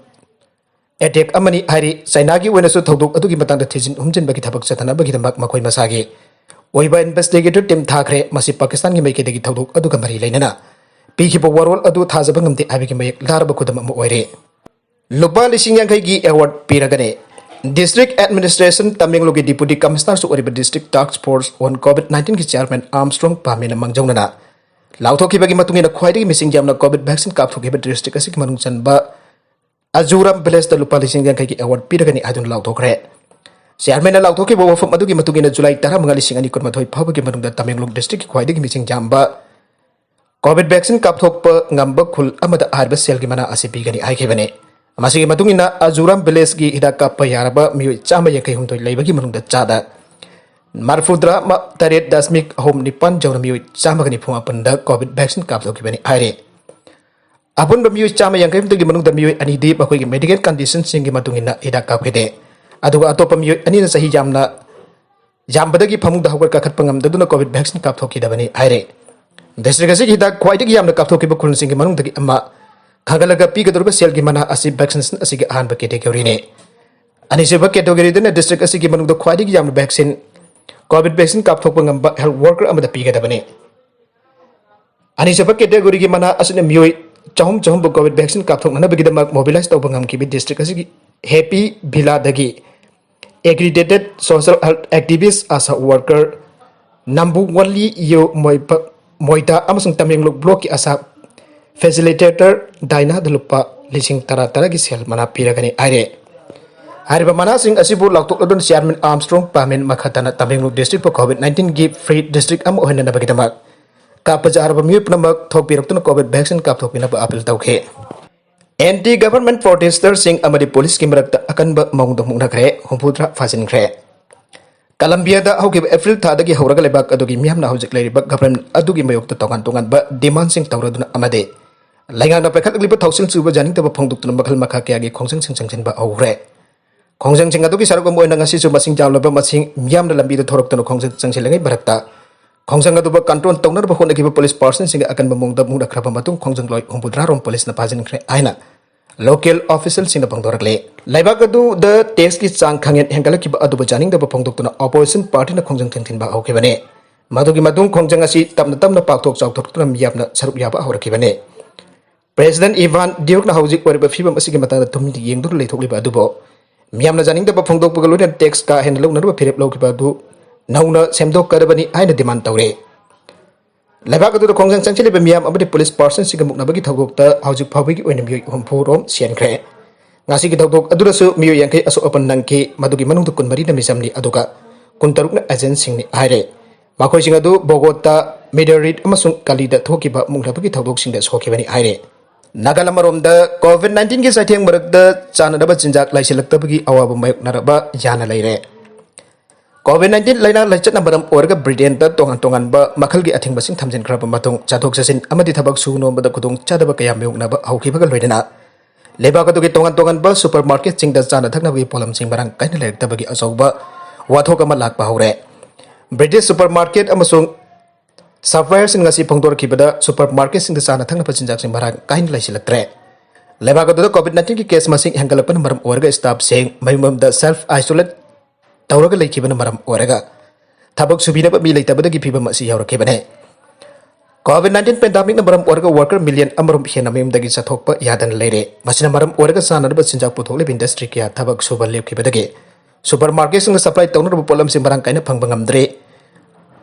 attack ꯑꯃꯅꯤ ꯍꯥꯏꯔꯤ꯫ ꯆꯥꯏꯅꯥꯒꯤ ꯑꯣꯏꯅꯁꯨ ꯊꯧꯗꯣꯛ ꯑꯗꯨꯒꯤ ꯃꯇꯥꯡꯗ ꯊꯤꯖꯤꯟ ꯍꯨꯝꯖꯤꯟꯕꯒꯤ ꯊꯕꯛ ꯆꯠꯊꯅꯕꯒꯤꯗꯃꯛ ꯃꯈꯣꯏ ꯃꯁꯥꯒꯤ ꯑꯣꯏꯕ investigator team ꯊꯥꯈ꯭ꯔꯦ꯫ ꯃꯁꯤ ꯄꯥꯀꯤꯁꯇꯥꯟꯒꯤ ꯃꯥꯏꯀꯩꯗꯒꯤ ꯊꯧꯗꯣꯛ ꯑꯗꯨꯒ ꯃꯔꯤ ꯂꯩꯅꯅ ꯄꯤꯈꯤꯕ ꯋꯥꯔꯣꯜ ꯑꯗꯨ ꯊꯥꯖꯕ ꯉꯝꯗꯦ ꯍꯥꯏꯕꯒꯤ ꯃꯌꯦꯛ ꯂꯥꯔꯕ ꯈꯨꯗꯝ ꯑꯃ ꯑꯣꯏꯔꯦ꯫ ꯂꯨꯄꯥ ꯂꯤꯁꯤꯡ ꯌꯥꯡꯈꯩꯒꯤ award ꯄꯤꯔꯒꯅꯤ꯫ District Administration ꯇꯃꯦꯡꯂꯣꯡꯒꯤ Deputy Commissionerꯁꯨ ꯑꯣꯏꯔꯤꯕ District Task Force on COVID nineteenꯒꯤ chairman Armstrong ꯄꯥꯃꯦꯅ ꯃꯥꯡꯖꯧꯅꯅ ꯂꯥꯎꯊꯣꯛꯈꯤꯕꯒꯤ ꯃꯇꯨꯡ ꯏꯟꯅ ꯈ꯭ꯋꯥꯏꯗꯒꯤ ꯃꯁꯤꯡ ꯌꯥꯝꯅ COVID vaccine ꯀꯥꯞꯊꯣꯛꯈꯤꯕ district ꯑꯁꯤꯒꯤ ꯃꯅꯨꯡ ꯆꯟꯕ ꯑꯖꯨꯔꯥꯝ villageꯇ ꯂꯨꯄꯥ ꯂꯤꯁꯤꯡ ꯌꯥꯡꯈꯩꯒꯤ award ꯄꯤꯔꯒꯅꯤ ꯍꯥꯏꯗꯨꯅ ꯂꯥꯎꯊꯣꯛꯈ꯭ꯔꯦ꯫ Chairmanꯅ ꯂꯥꯎꯊꯣꯛꯈꯤꯕ ꯋꯥꯐꯝ ꯑꯗꯨꯒꯤ ꯃꯇꯨꯡ ꯏꯟꯅ July ꯇꯔꯥꯃꯉꯥ, ꯂꯤꯁꯤꯡ ꯑꯅꯤ ꯀꯨꯟꯃꯥꯊꯣꯏ ꯐꯥꯎꯕꯒꯤ ꯃꯅꯨꯡꯗ ꯇꯃꯦꯡꯂꯣꯡ districtꯀꯤ ꯈ꯭ꯋꯥꯏꯗꯒꯤ ꯃꯁꯤꯡ ꯌꯥꯝꯕ COVID vaccine ꯀꯥꯞꯊꯣꯛꯄ ꯉꯝꯕ ꯈꯨꯜ ꯑꯃꯗ ꯍꯥꯏꯔꯤꯕ ꯁꯦꯜꯒꯤ ꯃꯅꯥ ꯑꯁꯤ ꯄꯤꯒꯅꯤ ꯍꯥꯏꯈꯤꯕꯅꯤ꯫ ꯃꯁꯤꯒꯤ ꯃꯇꯨꯡ ꯏꯟꯅ ꯑꯖꯨꯔꯥꯝ villageꯀꯤ ꯍꯤꯗꯥꯛ ꯀꯥꯞꯄ ꯌꯥꯔꯕ ꯃꯤꯑꯣꯏ ꯆꯥꯝꯃ ꯌꯥꯡꯈꯩ ꯍꯨꯝꯗꯣꯏ ꯂꯩꯕꯒꯤ ꯃꯅꯨꯡꯗ ꯆꯥꯗ ꯃꯔꯐꯨꯇꯔꯥ ꯇꯔꯦꯠ ꯗꯁꯃꯤꯛ ꯑꯍꯨꯝ ꯅꯤꯄꯥꯟ ꯌꯧꯅ ꯃꯤꯑꯣꯏ ꯆꯥꯝꯃꯒ ꯅꯤꯐꯨ ꯃꯥꯄꯟꯗ COVID vaccine ꯀꯥꯞꯊꯣꯛꯈꯤꯕꯅꯤ ꯍꯥꯏꯔꯤ꯫ ꯑꯄꯨꯟꯕ ꯃꯤꯑꯣꯏ ꯆꯥꯝꯃ ꯌꯥꯡꯈꯩ ꯍꯨꯝꯗꯣꯏꯒꯤ ꯃꯅꯨꯡꯗ ꯃꯤꯑꯣꯏ ꯑꯅꯤꯗꯤ ꯃꯈꯣꯏꯒꯤ medical conditionꯁꯤꯡꯒꯤ ꯃꯇꯨꯡ ꯏꯟꯅ ꯍꯤꯗꯥꯛ ꯀꯥꯞꯈꯤꯗꯦ, ꯑꯗꯨꯒ ꯑꯇꯣꯞꯄ ꯃꯤꯑꯣꯏ ꯑꯅꯤꯅ ꯆꯍꯤ ꯌꯥꯝꯅ ꯌꯥꯝꯕꯗꯒꯤ ꯐꯃꯨꯡꯗ ꯍꯧꯒꯠ ꯀꯥꯈꯠꯄ ꯉꯝꯗꯗꯨꯅ COVID vaccine ꯀꯥꯞꯊꯣꯛꯈꯤꯗꯕꯅꯤ ꯍꯥꯏꯔꯦ꯫ ꯗꯤꯁꯇ꯭ꯔꯤꯛ ꯑꯁꯤꯒꯤ ꯍꯤꯗꯥꯛ ꯈ꯭ꯋꯥꯏꯗꯒꯤ ꯌꯥꯝꯅ ꯀꯥꯞꯊꯣꯛꯈꯤꯕ ꯈꯨꯜꯁꯤꯡꯒꯤ ꯃꯅꯨꯡꯗꯒꯤ ꯑꯃ ꯈꯪꯒꯠꯂꯒ ꯄꯤꯒꯗꯧꯔꯤꯕ ꯁꯦꯜꯒꯤ ꯃꯅꯥ ꯑꯁꯤ ꯚꯦꯛꯁꯤꯅꯦꯁꯟ ꯑꯁꯤꯒꯤ ꯑꯍꯥꯟꯕ ꯀꯦꯇꯦꯒꯣꯔꯤꯅꯤ꯫ ꯑꯅꯤꯁꯨꯕ ꯀꯦꯇꯦꯒꯣꯔꯤꯗꯅ ꯗꯤꯁꯇ꯭ꯔꯤꯛ ꯑꯁꯤꯒꯤ ꯃꯅꯨꯡꯗ ꯈ꯭ꯋꯥꯏꯗꯒꯤ ꯌꯥꯝꯅ ꯚꯦꯛꯁꯤꯟ, ꯀꯣꯚꯤꯗ ꯚꯦꯛꯁꯤꯟ ꯀꯥꯞꯊꯣꯛꯄ ꯉꯝꯕ ꯍꯦꯜꯊ ꯋꯥꯔꯀꯔ ꯑꯃꯗ ꯄꯤꯒꯗꯕꯅꯤ꯫ ꯑꯅꯤꯁꯨꯕ ꯀꯦꯇꯦꯒꯣꯔꯤꯒꯤ ꯃꯅꯥ ꯑꯁꯤꯅ ꯃꯤꯑꯣꯏ ꯆꯍꯨꯝ ꯆꯍꯨꯝꯕꯨ ꯀꯣꯚꯤꯗ ꯚꯦꯛꯁꯤꯟ ꯀꯥꯞꯊꯣꯛꯅꯅꯕꯒꯤꯗꯃꯛ ꯃꯣꯕꯤꯂꯥꯏꯁ ꯇꯧꯕ ꯉꯝꯈꯤꯕ ꯗꯤꯁꯇ꯭ꯔꯤꯛ ꯑꯁꯤꯒꯤ ꯍꯦꯄꯤ ꯚꯤꯂꯥꯗꯒꯤ ꯑꯦꯒ꯭ꯔꯤꯒꯦꯇꯦꯗ ꯁꯣꯁꯤꯌꯦꯜ ꯍꯦꯜꯊ ꯑꯦꯛꯇꯤꯚꯤꯁ꯭ꯠ ꯑꯥꯁꯥ ꯋꯥꯔꯀꯔ ꯅꯝꯕꯨ ꯋꯥꯂꯤ ꯌꯨ ꯃꯣꯏꯄ-, ꯃꯣꯏꯗꯥ ꯑꯃꯁꯨꯡ ꯇꯃꯦꯡꯂꯣꯡ ꯕ꯭ꯂꯣꯛꯀꯤ ꯑꯥꯁꯥ ꯐꯦꯁꯤꯂꯤꯇꯦꯇꯔ ꯗꯥꯏꯅꯥꯗ ꯂꯨꯄꯥ ꯂꯤꯁꯤꯡ ꯇꯔꯥ ꯇꯔꯥꯒꯤ ꯁꯦꯜ ꯃꯅꯥ ꯄꯤꯔꯒꯅꯤ ꯍꯥꯏꯔꯦ꯫ ꯍꯥꯏꯔꯤꯕ ꯃꯅꯥꯁꯤꯡ ꯑꯁꯤꯕꯨ ꯂꯥꯎꯊꯣꯛꯂꯗꯨꯅ ꯆꯤꯌꯥꯔꯃꯦꯟ ꯑꯥꯔꯝꯁꯇ꯭ꯔꯣꯡ ꯄꯥꯃꯦꯟ ꯃꯈꯥ ꯇꯥꯅ ꯇꯃꯦꯡꯂꯣꯡ ꯗꯤꯁꯇ꯭ꯔꯤꯛꯄꯨ ꯀꯣꯚꯤꯗ ꯅꯥꯏꯟꯇꯤꯟꯒꯤ ꯐ꯭ꯔꯤ ꯗꯤꯁꯇ꯭ꯔꯤꯛ ꯑꯃ ꯑꯣꯏꯍꯟꯅꯅꯕꯒꯤꯗꯃꯛ ꯀꯥꯞꯄ ꯌꯥꯔꯕ ꯃꯤꯑꯣꯏ ꯄꯨꯝꯅꯃꯛ ꯊꯣꯛꯄꯤꯔꯛꯇꯨꯅ ꯀꯣꯚꯤꯗ ꯚꯦꯛꯁꯤꯟ ꯀꯥꯞꯊꯣꯛꯄꯤꯅꯕ ꯑꯥꯄꯤꯜ ꯇꯧꯈꯤ꯫ ꯑꯦꯟꯇꯤ ꯒꯚꯔꯟꯃꯦꯟꯠ ꯄ꯭ꯔꯣꯇꯦꯁꯇꯔꯁꯤꯡ ꯑꯃꯗꯤ ꯄꯨꯂꯤꯁꯀꯤ ꯃꯔꯛꯇ ꯑꯀꯟꯕ ꯃꯑꯣꯡꯗ ꯃꯨꯛꯅꯈ꯭ꯔꯦ, ꯍꯨꯝꯐꯨꯇꯔꯥ ꯐꯥꯖꯤꯟꯈ꯭ꯔꯦ꯫ ꯀꯂꯝꯕꯤꯌꯥꯗ ꯍꯧꯈꯤꯕ ꯑꯦꯄ꯭ꯔꯤꯜ ꯊꯥꯗꯒꯤ ꯍꯧꯔꯒ ꯂꯩꯕꯥꯛ ꯑꯗꯨꯒꯤ ꯃꯤꯌꯥꯝꯅ ꯍꯧꯖꯤꯛ ꯂꯩꯔꯤꯕ ꯒꯚꯔꯟꯃꯦꯟꯠ ꯑꯗꯨꯒꯤ ꯃꯥꯌꯣꯛꯇ ꯇꯣꯉꯥꯟ ꯇꯣꯉꯥꯟꯕ ꯗꯤꯃꯥꯟꯁꯤꯡ ꯇꯧꯔꯗꯨꯅ ꯑꯃꯗꯤ ꯂꯩꯉꯥꯛꯅ ꯄꯥꯏꯈꯠꯂꯛꯂꯤꯕ ꯊꯧꯁꯤꯜ ꯆꯨꯕ ꯌꯥꯅꯤꯡꯗꯕ ꯐꯣꯡꯗꯣꯛꯇꯨꯅ ꯃꯈꯜ ꯃꯈꯥ ꯀꯌꯥꯒꯤ ꯈꯣꯡꯖꯪꯁꯤꯡ ꯆꯪꯁꯤꯟꯕ ꯍꯧꯈ꯭ꯔꯦ꯫ ꯈꯣꯡꯖꯪꯁꯤꯡ ꯑꯗꯨꯒꯤ ꯁꯔꯨꯛ ꯑꯃ ꯑꯣꯏꯅ ꯉꯁꯤꯁꯨ ꯃꯁꯤꯡ ꯌꯥꯝꯂꯕ ꯃꯁꯤꯡ ꯃꯤꯌꯥꯝꯅ ꯂꯝꯕꯤꯗ ꯊꯣꯔꯛꯇꯨꯅ ꯈꯣꯡꯖꯪ ꯆꯪꯁꯤꯜꯂꯤꯉꯩ ꯃꯔꯛꯇ ꯈꯣꯡꯖꯪ ꯑꯗꯨꯕꯨ ꯀꯟꯇ꯭ꯔꯣꯜ ꯇꯧꯅꯅꯕ ꯍꯣꯠꯅꯈꯤꯕ ꯄꯨꯂꯤꯁ ꯄꯥꯔꯁꯟꯁꯤꯡꯒ ꯑꯀꯟꯕ ꯃꯑꯣꯡꯗ ꯃꯨꯛꯅꯈ꯭ꯔꯕ ꯃꯇꯨꯡ ꯈꯣꯡꯖꯪꯂꯣꯏ ꯍꯨꯝꯐꯨꯇꯔꯥ ꯔꯣꯝ ꯄꯨꯂꯤꯁꯅ ꯐꯥꯖꯤꯟꯈ꯭ꯔꯦ ꯍꯥꯏꯅ ꯂꯣꯀꯦꯜ ꯑꯣꯐꯤꯁꯤꯌꯦꯜꯁꯤꯡꯅ ꯐꯣꯡꯗꯣꯔꯛꯂꯤ꯫ ꯂꯩꯕꯥꯛ ꯑꯗꯨꯗ ꯇꯦꯛꯁꯀꯤ ꯆꯥꯡ ꯈꯪꯍꯦꯟ ꯍꯦꯟꯒꯠꯂꯛꯈꯤꯕ ꯑꯗꯨꯕꯨ ꯌꯥꯅꯤꯡꯗꯕ ꯐꯣꯡꯗꯣꯛꯇꯨꯅ ꯑꯣꯄꯣꯖꯤꯁꯟ ꯄꯥꯔꯇꯤꯅ ꯈꯣꯡꯖꯪ ꯊꯤꯡꯖꯤꯟꯕ ꯍꯧꯈꯤꯕꯅꯤ꯫ ꯃꯗꯨꯒꯤ ꯃꯇꯨꯡ ꯈꯣꯡꯖꯪ ꯑꯁꯤ ꯇꯞꯅ ꯇꯞꯅ ꯄꯥꯛꯊꯣꯛ ꯆꯥꯎꯊꯣꯔꯛꯇꯨꯅ ꯃꯤꯌꯥꯝꯅ ꯁꯔꯨꯛ ꯌꯥꯕ ꯍꯧꯔꯛꯈꯤꯕꯅꯤ꯫ ꯄ꯭ꯔꯦꯁꯤꯗꯦꯟꯠ ꯏꯚꯥꯟ ꯗ꯭ꯌꯨꯛꯅ ꯍꯧꯖꯤꯛ ꯑꯣꯏꯔꯤꯕ ꯐꯤꯕꯝ ꯑꯁꯤꯒꯤ ꯃꯇꯥꯡꯗ ꯇꯨꯃꯤꯟꯅ ꯌꯦꯡꯗꯨꯅ ꯂꯩꯊꯣꯛꯂꯤꯕ ꯑꯗꯨꯕꯨ ꯃꯤꯌꯥꯝꯅ ꯌꯥꯅꯤꯡꯗꯕ ꯐꯣꯡꯗꯣꯛꯄꯒ ꯂꯣꯏꯅꯅ ꯇꯦꯛꯁ ꯀꯥ ꯍꯦꯟꯅ ꯂꯧꯅꯅꯕ ꯐꯤꯔꯦꯞ ꯂꯧꯈꯤꯕ ꯑꯗꯨ ꯅꯧꯅ ꯁꯦꯝꯗꯣꯛꯀꯗꯕꯅꯤ ꯍꯥꯏꯅ ꯗꯤꯃꯥꯟ ꯇꯧꯔꯤ꯫ ꯂꯩꯕꯥꯛ ꯑꯗꯨꯗ ꯈꯣꯡꯖꯪ ꯆꯪꯁꯤꯜꯂꯤꯕ ꯃꯤꯌꯥꯝ ꯑꯃꯗꯤ ꯄꯨꯂꯤꯁ ꯄꯥꯔꯁꯟꯁꯤꯡꯒ ꯃꯨꯛꯅꯕꯒꯤ ꯊꯧꯗꯣꯛꯇ ꯍꯧꯖꯤꯛ ꯐꯥꯎꯕꯒꯤ ꯑꯣꯏꯅ ꯃꯤꯑꯣꯏ ꯍꯨꯝꯐꯨ ꯔꯣꯝ ꯁꯤꯍꯟꯈ꯭ꯔꯦ꯫ ꯉꯁꯤꯒꯤ ꯊꯧꯗꯣꯛ ꯑꯗꯨꯗꯁꯨ ꯃꯤꯑꯣꯏ ꯌꯥꯡꯈꯩ ꯑꯁꯣꯛ ꯑꯄꯟ ꯅꯪꯈꯤ, ꯃꯗꯨꯒꯤ ꯃꯅꯨꯡꯗ ꯀꯨꯟꯃꯔꯤꯅ ꯃꯤꯆꯝꯅꯤ, ꯑꯗꯨꯒ ꯀꯨꯟꯇꯔꯨꯛꯅ ꯑꯦꯖꯦꯟꯠꯁꯤꯡꯅꯤ ꯍꯥꯏꯔꯦ꯫ ꯃꯈꯣꯏꯁꯤꯡ ꯑꯗꯨ ꯕꯣꯒꯣꯇꯥ, ꯃꯦꯗꯔꯤꯗ ꯑꯃꯁꯨꯡ ꯀꯂꯤꯗ ꯊꯣꯛꯈꯤꯕ ꯃꯨꯛꯅꯕꯒꯤ ꯊꯧꯗꯣꯛꯁꯤꯡꯗ ꯁꯣꯛꯈꯤꯕꯅꯤ ꯍꯥꯏꯔꯦ꯫ ꯅꯥꯒꯥꯂꯝ ꯑꯔꯣꯝꯗ ꯀꯣꯚꯤꯗ ꯅꯥꯏꯟꯇꯤꯟꯒꯤ ꯆꯩꯊꯦꯡ ꯃꯔꯛꯇ ꯆꯥꯅꯅꯕ ꯆꯤꯟꯖꯥꯛ ꯂꯩꯁꯤꯜꯂꯛꯇꯕꯒꯤ ꯑꯋꯥꯕ ꯃꯥꯌꯣꯛꯅꯔꯕ ꯌꯥꯅ ꯂꯩꯔꯦ꯫ ꯀꯣꯚꯤꯗ ꯅꯥꯏꯟꯇꯤꯟ ꯂꯥꯏꯅꯥ ꯂꯥꯏꯆꯠꯅ ꯃꯔꯝ ꯑꯣꯏꯔꯒ ꯕ꯭ꯔꯤꯇꯦꯟꯗ ꯇꯣꯉꯥꯟ ꯇꯣꯉꯥꯟꯕ ꯃꯈꯜꯒꯤ ꯑꯊꯤꯡꯕꯁꯤꯡ ꯊꯝꯖꯤꯟꯈ꯭ꯔꯕ ꯃꯇꯨꯡ ꯆꯠꯊꯣꯛ ꯆꯠꯁꯤꯟ ꯑꯃꯗꯤ ꯊꯕꯛ ꯁꯨ ꯅꯣꯝꯕꯗ ꯈꯨꯗꯣꯡꯆꯥꯗꯕ ꯀꯌꯥ ꯃꯥꯌꯣꯛꯅꯕ ꯍꯧꯈꯤꯕꯒ ꯂꯣꯏꯅꯅ ꯂꯩꯕꯥꯛ ꯑꯗꯨꯒꯤ ꯇꯣꯉꯥꯟ ꯇꯣꯉꯥꯟꯕ ꯁꯨꯄꯔ ꯃꯥꯔꯀꯦꯠꯁꯤꯡꯗ ꯆꯥꯅ ꯊꯛꯅꯕꯒꯤ ꯄꯣꯠꯂꯝꯁꯤꯡ ꯃꯔꯥꯡ ꯀꯥꯏꯅ ꯂꯩꯔꯛꯇꯕꯒꯤ ꯑꯆꯧꯕ ꯋꯥꯊꯣꯛ ꯑꯃ ꯂꯥꯛꯄ ꯍꯧꯔꯦ꯫ ꯕ꯭ꯔꯤꯇꯤꯁ ꯁꯨꯄꯔ ꯃꯥꯔꯀꯦꯠ ꯑꯃꯁꯨꯡ Supplierꯁꯤꯡ ꯑꯁꯤ ꯐꯣꯡꯗꯣꯔꯛꯈꯤꯕꯗ supermarketꯁꯤꯡꯗ ꯆꯥꯅ ꯊꯛꯅꯕ ꯆꯤꯟꯖꯥꯛꯁꯤꯡ ꯃꯔꯥꯡ ꯀꯥꯏꯅ ꯂꯩꯁꯤꯜꯂꯛꯇ꯭ꯔꯦ꯫ ꯂꯩꯕꯥꯛ ꯑꯗꯨꯗ COVID nineteenꯒꯤ case ꯃꯁꯤꯡ ꯍꯦꯟꯒꯠꯂꯛꯄꯅ ꯃꯔꯝ ꯑꯣꯏꯔꯒ staffꯁꯤꯡ ꯃꯌꯨꯝ ꯃꯌꯨꯝꯗ self isolate ꯇꯧꯔꯒ ꯂꯩꯈꯤꯕꯅ ꯃꯔꯝ ꯑꯣꯏꯔꯒ ꯊꯕꯛ ꯁꯨꯕꯤꯅꯕ ꯃꯤ ꯂꯩꯇꯕꯗꯒꯤ ꯐꯤꯚꯝ ꯑꯁꯤ ꯌꯧꯔꯛꯈꯤꯕꯅꯦ꯫ COVID nineteenꯅ ꯃꯔꯝ ꯑꯣꯏꯔꯒ worker million ꯑꯃꯔꯣꯝ ꯍꯦꯟꯅ ꯃꯌꯨꯝꯗꯒꯤ ꯆꯠꯊꯣꯛꯄ ꯌꯥꯗꯅ ꯂꯩꯔꯦ꯫ ꯃꯁꯤꯅ ꯃꯔꯝ ꯑꯣꯏꯔꯒ ꯆꯥꯅꯅꯕ ꯆꯤꯟꯖꯥꯛ ꯄꯨꯊꯣꯛꯂꯤꯕ industry ꯀꯌꯥ ꯊꯕꯛ ꯁꯨꯕ ꯂꯦꯞꯈꯤꯕꯗꯒꯤ supermarketꯁꯤꯡꯗ supply ꯇꯧꯅꯅꯕ ꯄꯣꯠꯂꯝꯁꯤꯡ ꯃꯔꯥꯡ ꯀꯥꯏꯅ ꯐꯪꯕ ꯉꯝꯗ꯭ꯔꯦ꯫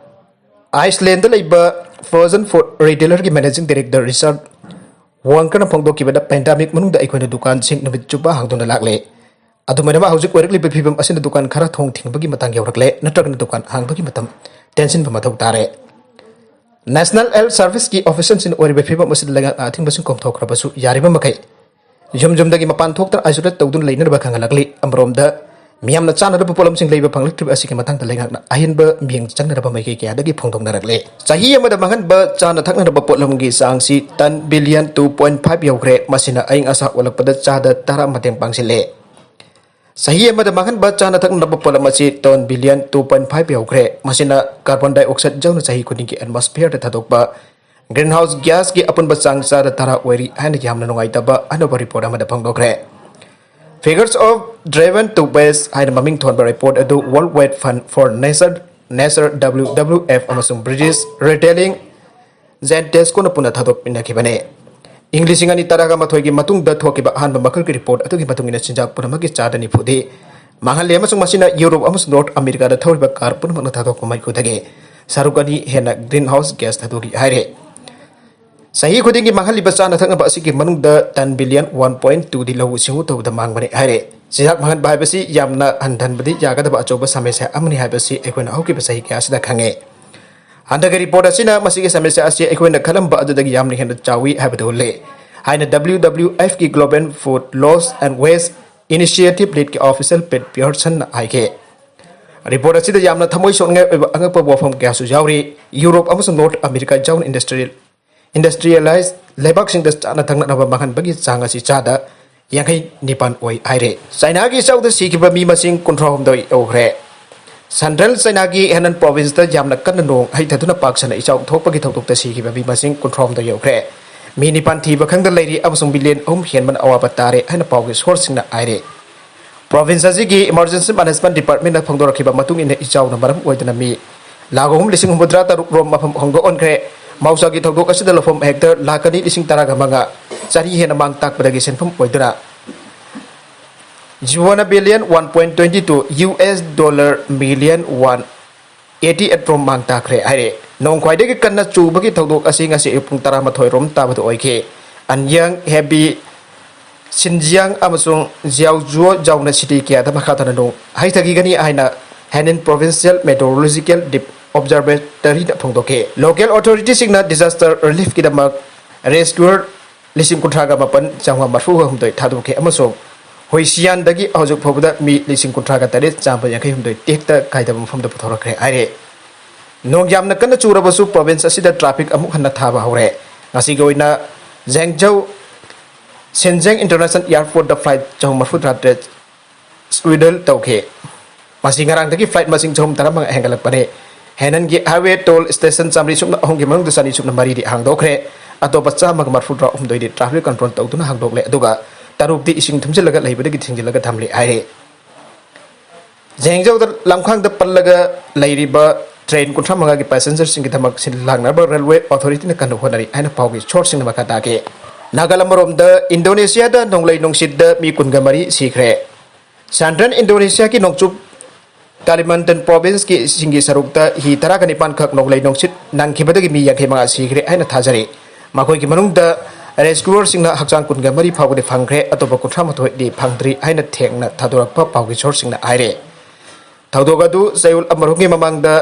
Icelandꯗ ꯂꯩꯕ frozen food retailerꯒꯤ managing director Richard Walkerꯅ ꯐꯣꯡꯗꯣꯛꯈꯤꯕꯗ, pandemic ꯃꯅꯨꯡꯗ ꯑꯩꯈꯣꯏꯅ ꯗꯨꯀꯥꯟꯁꯤꯡ ꯅꯨꯃꯤꯠ ꯆꯨꯞꯄ ꯍꯥꯡꯗꯨꯅ ꯂꯥꯛꯂꯦ꯫ ꯑꯗꯨꯝ ꯑꯣꯏꯅꯃꯛ, ꯍꯧꯖꯤꯛ ꯑꯣꯏꯔꯛꯂꯤꯕ ꯐꯤꯕꯝ ꯑꯁꯤꯅ ꯗꯨꯀꯥꯟ ꯈꯔ ꯊꯣꯡ ꯊꯤꯡꯕꯒꯤ ꯃꯇꯥꯡ ꯌꯧꯔꯛꯂꯦ, ꯅꯠꯇ꯭ꯔꯒꯅ ꯗꯨꯀꯥꯟ ꯍꯥꯡꯕꯒꯤ ꯃꯇꯝ ꯇꯦꯟꯁꯤꯟꯕ ꯃꯊꯧ ꯇꯥꯔꯦ꯫ National Health Serviceꯀꯤ officialꯁꯤꯡꯅ ꯑꯣꯏꯔꯤꯕ ꯐꯤꯕꯝ ꯑꯁꯤꯗ ꯂꯩꯉꯥꯛꯅ ꯑꯊꯤꯡꯕꯁꯤꯡ ꯀꯣꯝꯊꯣꯛꯈ꯭ꯔꯕꯁꯨ, ꯌꯥꯔꯤꯕ ꯃꯈꯩ ꯌꯨꯝ ꯌꯨꯝꯗꯒꯤ ꯃꯄꯥꯟ ꯊꯣꯛꯇꯅ isolate ꯇꯧꯗꯨꯅ ꯂꯩꯅꯅꯕ ꯈꯪꯍꯜꯂꯛꯂꯤ꯫ ꯑꯃꯔꯣꯝꯗ, ꯃꯤꯌꯥꯝꯅ ꯆꯥꯅꯅꯕ ꯄꯣꯠꯂꯝꯁꯤꯡ ꯂꯩꯕ ꯐꯪꯂꯛꯇ꯭ꯔꯤꯕ ꯑꯁꯤꯒꯤ ꯃꯇꯥꯡꯗ ꯂꯩꯉꯥꯛꯅ ꯑꯍꯦꯟꯕ ꯃꯤꯠꯌꯦꯡ ꯆꯪꯅꯅꯕ ꯃꯥꯏꯀꯩ ꯀꯌꯥꯗꯒꯤ ꯐꯣꯡꯗꯣꯛꯅꯔꯛꯂꯦ꯫ ꯆꯍꯤ ꯑꯃꯗ ꯃꯥꯡꯍꯟꯕ ꯆꯥꯅ ꯊꯛꯅꯅꯕ ꯄꯣꯠꯂꯝꯒꯤ ꯆꯥꯡꯁꯤ ton billion two point five ꯌꯧꯈ꯭ꯔꯦ꯫ ꯃꯁꯤꯅ ꯑꯏꯪ ꯑꯁꯥ ꯑꯣꯜꯂꯛꯄꯗ ꯆꯥꯗ ꯇꯔꯥ ꯃꯇꯦꯡ ꯄꯥꯡꯁꯤꯜꯂꯦ꯫ ꯆꯍꯤ ꯑꯃꯗ ꯃꯥꯡꯍꯟꯕ ꯆꯥꯅ ꯊꯛꯅꯅꯕ ꯄꯣꯠꯂꯝ ꯑꯁꯤ ton billion two point five ꯌꯧꯈ꯭ꯔꯦ꯫ ꯃꯁꯤꯅ carbon dioxide ꯌꯥꯎꯅ ꯆꯍꯤ ꯈꯨꯗꯤꯡꯒꯤ atmosphereꯗ ꯊꯥꯗꯣꯛꯄ greenhouse gasꯀꯤ ꯑꯄꯨꯟꯕ ꯆꯥꯡ ꯆꯥꯗ ꯇꯔꯥ ꯑꯣꯏꯔꯤ ꯍꯥꯏꯅ ꯌꯥꯝꯅ ꯅꯨꯡꯉꯥꯏꯇꯕ ꯑꯅꯧꯕ report ꯑꯃꯗ ꯐꯣꯡꯗꯣꯛꯈ꯭ꯔꯦ꯫ Figures of Driven to Waste ꯍꯥꯏꯅ ꯃꯃꯤꯡ ꯊꯣꯟꯕ report ꯑꯗꯨ World Wide Fund for Nature, Nature, WWF ꯑꯃꯁꯨꯡ British Retailing Giantescoꯅ ꯄꯨꯟꯅ ꯊꯥꯗꯣꯛꯃꯤꯟꯅꯈꯤꯕꯅꯤ꯫ ꯏꯪ ꯂꯤꯁꯤꯡ ꯑꯅꯤ ꯇꯔꯥꯒ ꯃꯥꯊꯣꯏꯒꯤ ꯃꯇꯨꯡꯗ ꯊꯣꯛꯈꯤꯕ ꯑꯍꯥꯟꯕ ꯃꯈꯜꯒꯤ report ꯑꯗꯨꯒꯤ ꯃꯇꯨꯡ ꯏꯟꯅ, ꯆꯤꯟꯖꯥꯛ ꯄꯨꯝꯅꯃꯛꯀꯤ ꯆꯥꯗ ꯅꯤꯐꯨꯗꯤ ꯃꯥꯡꯍꯜꯂꯤ, ꯑꯃꯁꯨꯡ ꯃꯁꯤꯅ ꯌꯨꯔꯣꯞ ꯑꯃꯁꯨꯡ ꯅꯣꯔꯠ ꯑꯃꯦꯔꯤꯀꯥꯗ ꯊꯧꯔꯤꯕ car ꯄꯨꯝꯅꯃꯛꯅ ꯊꯥꯗꯣꯛꯄ ꯃꯩꯈꯨꯗꯒꯤ ꯁꯔꯨꯛ ꯑꯅꯤ ꯍꯦꯟꯅ greenhouse gas ꯊꯥꯗꯣꯛꯏ ꯍꯥꯏꯔꯤ꯫ ꯆꯍꯤ ꯈꯨꯗꯤꯡꯒꯤ ꯃꯥꯡꯍꯜꯂꯤꯕ ꯆꯥꯅ ꯊꯛꯅꯕ ꯑꯁꯤꯒꯤ ꯃꯅꯨꯡꯗ ton billion one point twoꯗꯤ ꯂꯧꯎ ꯁꯤꯡꯎ ꯇꯧꯕꯗ ꯃꯥꯡꯕꯅꯤ ꯍꯥꯏꯔꯤ꯫ ꯆꯤꯟꯖꯥꯛ ꯃꯥꯡꯍꯟꯕ ꯍꯥꯏꯕꯁꯤ ꯌꯥꯝꯅ ꯍꯟꯊꯍꯟꯕꯗꯤ ꯌꯥꯒꯗꯕ ꯑꯆꯧꯕ ꯁꯃꯁ꯭ꯌꯥ ꯑꯃꯅꯤ ꯍꯥꯏꯕꯁꯤ ꯑꯩꯈꯣꯏꯅ ꯍꯧꯈꯤꯕ ꯆꯍꯤ ꯀꯌꯥ ꯑꯁꯤꯗ ꯈꯪꯉꯦ꯫ ꯍꯟꯗꯛꯀꯤ report ꯑꯁꯤꯅ ꯃꯁꯤꯒꯤ ꯁꯃꯁ꯭ꯌꯥ ꯑꯁꯤ ꯑꯩꯈꯣꯏꯅ ꯈꯜꯂꯝꯕ ꯑꯗꯨꯗꯒꯤ ꯌꯥꯝꯅ ꯍꯦꯟꯅ ꯆꯥꯎꯏ ꯍꯥꯏꯕꯗꯨ ꯎꯠꯂꯦ ꯍꯥꯏꯅ WWFꯀꯤ Global Food Loss and Waste Initiative leadꯀꯤ official Pete Pearsonꯅ ꯍꯥꯏꯈꯤ꯫ Report ꯑꯁꯤꯗ ꯌꯥꯝꯅ ꯊꯃꯣꯏ ꯁꯣꯛꯅꯤꯡꯉꯥꯏ ꯑꯣꯏꯕ ꯑꯉꯛꯄ ꯋꯥꯐꯝ ꯀꯌꯥꯁꯨ ꯌꯥꯎꯔꯤ꯫ ꯌꯨꯔꯣꯞ ꯑꯃꯁꯨꯡ ꯅꯣꯔꯠ ꯑꯃꯦꯔꯤꯀꯥ ꯌꯥꯎꯅ industrial, industrialized ꯂꯩꯕꯥꯛꯁꯤꯡꯗ ꯆꯥꯅ ꯊꯛꯅꯅꯕ ꯃꯥꯡꯍꯟꯕꯒꯤ ꯆꯥꯡ ꯑꯁꯤ ꯆꯥꯗ ꯌꯥꯡꯈꯩ ꯅꯤꯄꯥꯟ ꯑꯣꯏ ꯍꯥꯏꯔꯦ꯫ ꯆꯥꯏꯅꯥꯒꯤ ꯏꯆꯥꯎꯗ ꯁꯤꯈꯤꯕ ꯃꯤ ꯃꯁꯤꯡ ꯀꯨꯟꯊ꯭ꯔꯥ ꯍꯨꯝꯗꯣꯏ ꯌꯧꯈ꯭ꯔꯦ꯫ Central Chinaꯒꯤ Henan Provinceꯇ ꯌꯥꯝꯅ ꯀꯟꯅ ꯅꯣꯡ ꯍꯩꯊꯗꯨꯅ ꯄꯥꯛ ꯁꯟꯅ ꯏꯆꯥꯎ ꯊꯣꯛꯄꯒꯤ ꯊꯧꯗꯣꯛꯇ ꯁꯤꯈꯤꯕ ꯃꯤ ꯃꯁꯤꯡ ꯀꯨꯟꯊ꯭ꯔꯥꯍꯨꯝꯗꯣꯏ ꯌꯧꯈ꯭ꯔꯦ꯫ ꯃꯤ ꯅꯤꯄꯥꯟ ꯊꯤꯕ ꯈꯪꯗ ꯂꯩꯔꯤ ꯑꯃꯁꯨꯡ ꯃꯤꯂꯤꯌꯟ ꯑꯍꯨꯝ ꯍꯦꯟꯕꯅ ꯑꯋꯥꯕ ꯇꯥꯔꯦ ꯍꯥꯏꯅ ꯄꯥꯎꯒꯤ ꯁꯣꯔꯁꯁꯤꯡꯅ ꯍꯥꯏꯔꯤ꯫ Province ꯑꯁꯤꯒꯤ Emergency Management Departmentꯅ ꯐꯣꯡꯗꯣꯔꯛꯈꯤꯕ ꯃꯇꯨꯡ ꯏꯟꯅ, ꯏꯆꯥꯎꯅ ꯃꯔꯝ ꯑꯣꯏꯗꯨꯅ ꯃꯤ ꯂꯥꯈ ꯑꯍꯨꯝ ꯂꯤꯁꯤꯡ ꯍꯨꯝꯐꯨꯇꯔꯥ ꯇꯔꯨꯛ ꯔꯣꯝ ꯃꯐꯝ ꯍꯣꯡꯗꯣꯛꯍꯟꯈ꯭ꯔꯦ꯫ ꯃꯍꯧꯁꯥꯒꯤ ꯊꯧꯗꯣꯛ ꯑꯁꯤꯗ ꯂꯧꯐꯝ ꯍꯦꯛꯇꯔ ꯂꯥꯈ ꯑꯅꯤ ꯂꯤꯁꯤꯡ ꯇꯔꯥꯒ ꯃꯉꯥ ꯆꯅꯤ ꯍꯦꯟꯅ ꯃꯥꯡ ꯇꯥꯛꯄꯗꯒꯤ ꯁꯦꯟꯐꯝ ꯑꯣꯏꯗꯨꯅ ꯖꯨꯋꯥꯅ billion one point twenty two U S dollar million one eighty eight ꯔꯣꯝ ꯃꯥꯡ ꯇꯥꯛꯈ꯭ꯔꯦ ꯍꯥꯏꯔꯦ꯫ ꯅꯣꯡ ꯈ꯭ꯋꯥꯏꯗꯒꯤ ꯀꯟꯅ ꯆꯨꯕꯒꯤ ꯊꯧꯗꯣꯛ ꯑꯁꯤ ꯉꯁꯤ ꯑꯌꯨꯛ ꯄꯨꯡ ꯇꯔꯥꯃꯥꯊꯣꯏ ꯔꯣꯝ ꯇꯥꯕꯗ ꯑꯣꯏꯈꯤ꯫ ꯑꯟꯌꯥꯡ ꯍꯦꯕꯤ ꯁꯤꯟꯖꯤꯌꯥꯡ ꯑꯃꯁꯨꯡ ꯖꯤꯌꯥꯎꯖꯨꯑꯣ ꯌꯥꯎꯅ ꯁꯤꯇꯤ ꯀꯌꯥꯗ ꯃꯈꯥ ꯇꯥꯅ ꯅꯣꯡ ꯍꯩꯊꯈꯤꯒꯅꯤ ꯍꯥꯏꯅ Henan Provincial Meteorological Dep-, Observatoryꯅ ꯐꯣꯡꯗꯣꯛꯈꯤ꯫ Local authorityꯁꯤꯡꯅ disaster reliefꯀꯤꯗꯃꯛ rescuer ꯂꯤꯁꯤꯡ ꯀꯨꯟꯊ꯭ꯔꯥꯒ ꯃꯥꯄꯟ ꯆꯥꯝꯃꯉꯥ ꯃꯔꯤꯐꯨꯒ ꯍꯨꯝꯗꯣꯏ ꯊꯥꯗꯣꯛꯈꯤ ꯑꯃꯁꯨꯡ ꯍꯨꯏꯁꯤꯌꯥꯟꯗꯒꯤ ꯍꯧꯖꯤꯛ ꯐꯥꯎꯕꯗ ꯃꯤ ꯂꯤꯁꯤꯡ ꯀꯨꯟꯊ꯭ꯔꯥꯒ ꯇꯔꯦꯠ ꯆꯥꯝꯃ ꯌꯥꯡꯈꯩ ꯍꯨꯝꯗꯣꯏ ꯇꯦꯛꯇ ꯀꯥꯏꯗꯕ ꯃꯐꯝꯗ ꯄꯨꯊꯣꯔꯛꯈ꯭ꯔꯦ ꯍꯥꯏꯔꯦ꯫ ꯅꯣꯡ ꯌꯥꯝꯅ ꯀꯟꯅ ꯆꯨꯔꯕꯁꯨ province ꯑꯁꯤꯗ traffic ꯑꯃꯨꯛ ꯍꯟꯅ ꯊꯥꯕ ꯍꯧꯔꯦ꯫ ꯉꯁꯤꯒꯤ ꯑꯣꯏꯅ ꯖꯦꯡꯖꯧ ꯁꯦꯟꯖꯦꯡ International Airportꯇ flight ꯆꯍꯨꯝ ꯃꯔꯤꯐꯨ ꯇꯔꯥꯇꯔꯦꯠ schedule ꯇꯧꯈꯤ꯫ ꯃꯁꯤ ꯉꯔꯥꯡꯗꯒꯤ flight ꯃꯁꯤꯡ ꯆꯍꯨꯝ ꯇꯔꯥꯃꯉꯥ ꯍꯦꯟꯒꯠꯂꯛꯄꯅꯤ꯫ ꯍꯦꯅꯟꯒꯤ highway toll station ꯆꯥꯃꯔꯤ ꯁꯨꯞꯅ ꯑꯍꯨꯝꯒꯤ ꯃꯅꯨꯡꯗ ꯆꯅꯤ ꯁꯨꯞꯅ ꯃꯔꯤꯗꯤ ꯍꯥꯡꯗꯣꯛꯈ꯭ꯔꯦ꯫ ꯑꯇꯣꯞꯄ ꯆꯥꯝꯃꯒ ꯃꯔꯤꯐꯨꯇꯔꯥ ꯍꯨꯝꯗꯣꯏꯗꯤ traffic control ꯇꯧꯗꯨꯅ ꯍꯥꯡꯗꯣꯛꯂꯦ, ꯑꯗꯨꯒ ꯇꯔꯨꯛꯇꯤ ꯏꯁꯤꯡ ꯊꯨꯝꯖꯤꯜꯂꯒ ꯂꯩꯕꯗꯒꯤ ꯊꯤꯡꯖꯤꯜꯂꯒ ꯊꯝꯂꯤ ꯍꯥꯏꯔꯤ꯫ ꯖꯦꯡꯖꯧꯗ ꯂꯝꯈꯥꯡꯗ ꯄꯜꯂꯒ ꯂꯩꯔꯤꯕ train ꯀꯨꯟꯊ꯭ꯔꯥ ꯃꯉꯥꯒꯤ passengerꯁꯤꯡꯒꯤꯗꯃꯛ ꯁꯤꯜ ꯂꯥꯡꯅꯕ railway authorityꯅ ꯀꯟꯅ ꯍꯣꯠꯅꯔꯤ ꯍꯥꯏꯅ ꯄꯥꯎꯒꯤ sourceꯁꯤꯡꯅ ꯃꯈꯥ ꯇꯥꯈꯤ꯫ ꯅꯥꯒꯥꯂꯝ ꯑꯃꯔꯣꯝꯗ ꯏꯟꯗꯣꯅꯦꯁꯤꯌꯥꯗ ꯅꯣꯡꯂꯩ ꯅꯨꯡꯁꯤꯠꯇ ꯃꯤ ꯀꯨꯟꯒ ꯃꯔꯤ ꯁꯤꯈ꯭ꯔꯦ꯫ Central ꯏꯟꯗꯣꯅꯦꯁꯤꯌꯥꯒꯤ ꯅꯣꯡꯆꯨꯞ ꯀꯥꯂꯤꯃꯟꯇꯟ provinceꯀꯤ ꯏꯁꯤꯡꯒꯤ ꯁꯔꯨꯛꯇ ꯍꯤ ꯇꯔꯥꯒ ꯅꯤꯄꯥꯟ ꯈꯛ ꯅꯣꯡꯂꯩ ꯅꯨꯡꯁꯤꯠ ꯅꯪꯈꯤꯕꯗꯒꯤ ꯃꯤ ꯌꯥꯡꯈꯩ ꯃꯉꯥ ꯁꯤꯈ꯭ꯔꯦ ꯍꯥꯏꯅ ꯊꯥꯖꯔꯤ꯫ ꯃꯈꯣꯏꯒꯤ ꯃꯅꯨꯡꯗ rescuerꯁꯤꯡꯅ ꯍꯛꯆꯥꯡ ꯀꯨꯟꯒ ꯃꯔꯤ ꯐꯥꯎꯕꯗꯤ ꯐꯪꯈ꯭ꯔꯦ, ꯑꯇꯣꯞꯄ ꯀꯨꯟꯊ꯭ꯔꯥ ꯃꯥꯊꯣꯏꯗꯤ ꯐꯪꯗ꯭ꯔꯤ ꯍꯥꯏꯅ ꯊꯦꯡꯅ ꯊꯥꯗꯣꯔꯛꯄ ꯄꯥꯎꯒꯤ sourceꯁꯤꯡꯅ ꯍꯥꯏꯔꯦ꯫ ꯊꯧꯗꯣꯛ ꯑꯗꯨ ꯆꯌꯣꯜ ꯑꯃꯔꯣꯝꯒꯤ ꯃꯃꯥꯡꯗ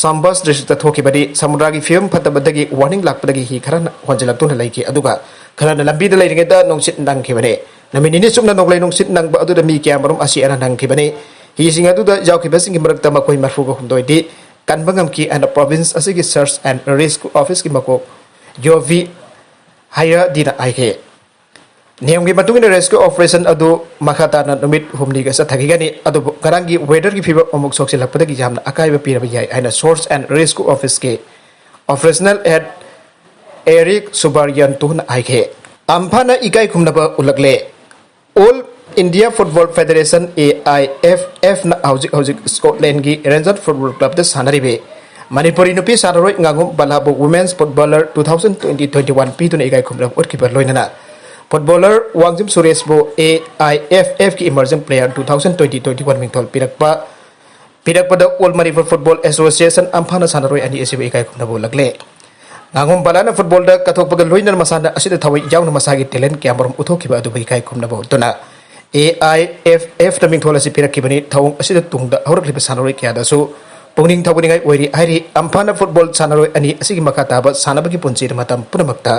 ꯁꯝꯕꯁ districtꯇ ꯊꯣꯛꯈꯤꯕꯅꯤ꯫ ꯁꯃꯨꯗ꯭ꯔꯒꯤ ꯐꯤꯕꯝ ꯐꯠꯇꯕꯗꯒꯤ warning ꯂꯥꯛꯄꯗꯒꯤ ꯍꯤ ꯈꯔꯅ ꯍꯣꯟꯖꯤꯜꯂꯛꯇꯨꯅ ꯂꯩꯈꯤ, ꯑꯗꯨꯒ ꯈꯔꯅ ꯂꯝꯕꯤꯗ ꯂꯩꯔꯤꯉꯩꯗ ꯅꯨꯡꯁꯤꯠ ꯅꯪꯈꯤꯕꯅꯤ꯫ ꯅꯨꯃꯤꯠ ꯅꯤꯅꯤ ꯆꯨꯞꯅ ꯅꯣꯡꯂꯩ ꯅꯨꯡꯁꯤꯠ ꯅꯪꯕ ꯑꯗꯨꯗ ꯃꯤ ꯀꯌꯥꯃꯔꯨꯝ ꯑꯁꯤ ꯑꯅꯥ ꯅꯪꯈꯤꯕꯅꯤ꯫ ꯍꯤꯁꯤꯡ ꯑꯗꯨꯗ ꯌꯥꯎꯈꯤꯕꯁꯤꯡꯒꯤ ꯃꯔꯛꯇ ꯃꯈꯣꯏ ꯃꯔꯤꯐꯨꯒ ꯍꯨꯝꯗꯣꯏꯗꯤ ꯀꯟꯕ ꯉꯝꯈꯤ ꯍꯥꯏꯅ province ꯑꯁꯤꯒꯤ search and rescue officeꯀꯤ ꯃꯀꯣꯛ ꯌꯣꯚꯤ ꯍꯥꯏꯔꯗꯤꯅ ꯍꯥꯏꯈꯤ꯫ ꯅꯤꯌꯝꯒꯤ ꯃꯇꯨꯡ ꯏꯟꯅ rescue operation ꯑꯗꯨ ꯃꯈꯥ ꯇꯥꯅ ꯅꯨꯃꯤꯠ ꯍꯨꯝꯅꯤꯒ ꯆꯠꯊꯈꯤꯒꯅꯤ, ꯑꯗꯨꯕꯨ ꯉꯔꯥꯡꯒꯤ weatherꯒꯤ ꯐꯤꯕꯝ ꯑꯃꯨꯛ ꯁꯣꯛꯆꯤꯜꯂꯛꯄꯗꯒꯤ ꯌꯥꯝꯅ ꯑꯀꯥꯏꯕ ꯄꯤꯔꯕ ꯌꯥꯏ ꯍꯥꯏꯅ Search and Rescue Officeꯀꯤ operational head Eric Subaryantoꯅ ꯍꯥꯏꯈꯤ꯫ ꯑꯝꯐꯥꯅ ꯏꯀꯥꯏ ꯈꯨꯝꯅꯕ ꯎꯠꯂꯛꯂꯦ꯫ All India Football Federation, AIFFꯅ ꯍꯧꯖꯤꯛ ꯍꯧꯖꯤꯛ Scotlandꯒꯤ Rangers Football Clubꯇ ꯁꯥꯟꯅꯔꯤꯕꯤ ꯃꯅꯤꯄꯨꯔꯤ ꯅꯨꯄꯤ ꯁꯥꯟꯅꯔꯣꯏ ꯉꯥꯉꯣꯝ ꯕꯂꯥꯕꯨ Women's Footballer two thousand twenty twenty-one ꯄꯤꯗꯨꯅ ꯏꯀꯥꯏ ꯈꯨꯝꯅꯕ ꯎꯠꯈꯤꯕ ꯂꯣꯏꯅꯅ footballer ꯋꯥꯡꯖꯤꯝ ꯁꯨꯔꯦꯁꯄꯨ AIFFꯀꯤ Emerging Player two thousand twenty twenty-one ꯃꯤꯡꯊꯣꯜ ꯄꯤꯔꯛꯄ ꯄꯤꯔꯛꯄꯗ All Manipur Football Association ꯑꯝꯐꯥꯅ ꯁꯥꯟꯅꯔꯣꯏ ꯑꯅꯤ ꯑꯁꯤꯕꯨ ꯏꯀꯥꯏ ꯈꯨꯝꯅꯕ ꯎꯠꯂꯛꯂꯦ꯫ ꯉꯥꯉꯣꯝ ꯕꯂꯥꯅ footballꯗ ꯀꯠꯊꯣꯛꯄꯒ ꯂꯣꯏꯅꯅ ꯃꯁꯥꯅ ꯑꯁꯤꯗ ꯊꯋꯥꯏ ꯌꯥꯎꯅ ꯃꯁꯥꯒꯤ talent ꯀꯌꯥꯃꯔꯨꯝ ꯎꯠꯊꯣꯛꯈꯤꯕ ꯑꯗꯨꯕꯨ ꯏꯀꯥꯏ ꯈꯨꯝꯅꯕ ꯎꯠꯇꯨꯅ AIFFꯅ ꯃꯤꯡꯊꯣꯜ ꯑꯁꯤ ꯄꯤꯔꯛꯈꯤꯕꯅꯤ꯫ ꯊꯧꯑꯣꯡ ꯑꯁꯤꯗ ꯇꯨꯡꯗ ꯍꯧꯔꯛꯂꯤꯕ ꯁꯥꯟꯅꯔꯣꯏ ꯀꯌꯥꯗꯁꯨ ꯄꯨꯛꯅꯤꯡ ꯊꯧꯒꯠꯅꯤꯡꯉꯥꯏ ꯑꯣꯏꯔꯤ ꯍꯥꯏꯔꯤ꯫ ꯑꯝꯐꯥꯅ football ꯁꯥꯟꯅꯔꯣꯏ ꯑꯅꯤ ꯑꯁꯤꯒꯤ ꯃꯈꯥ ꯇꯥꯕ ꯁꯥꯟꯅꯕꯒꯤ ꯄꯨꯟꯁꯤꯗ ꯃꯇꯝ ꯄꯨꯝꯅꯃꯛꯇ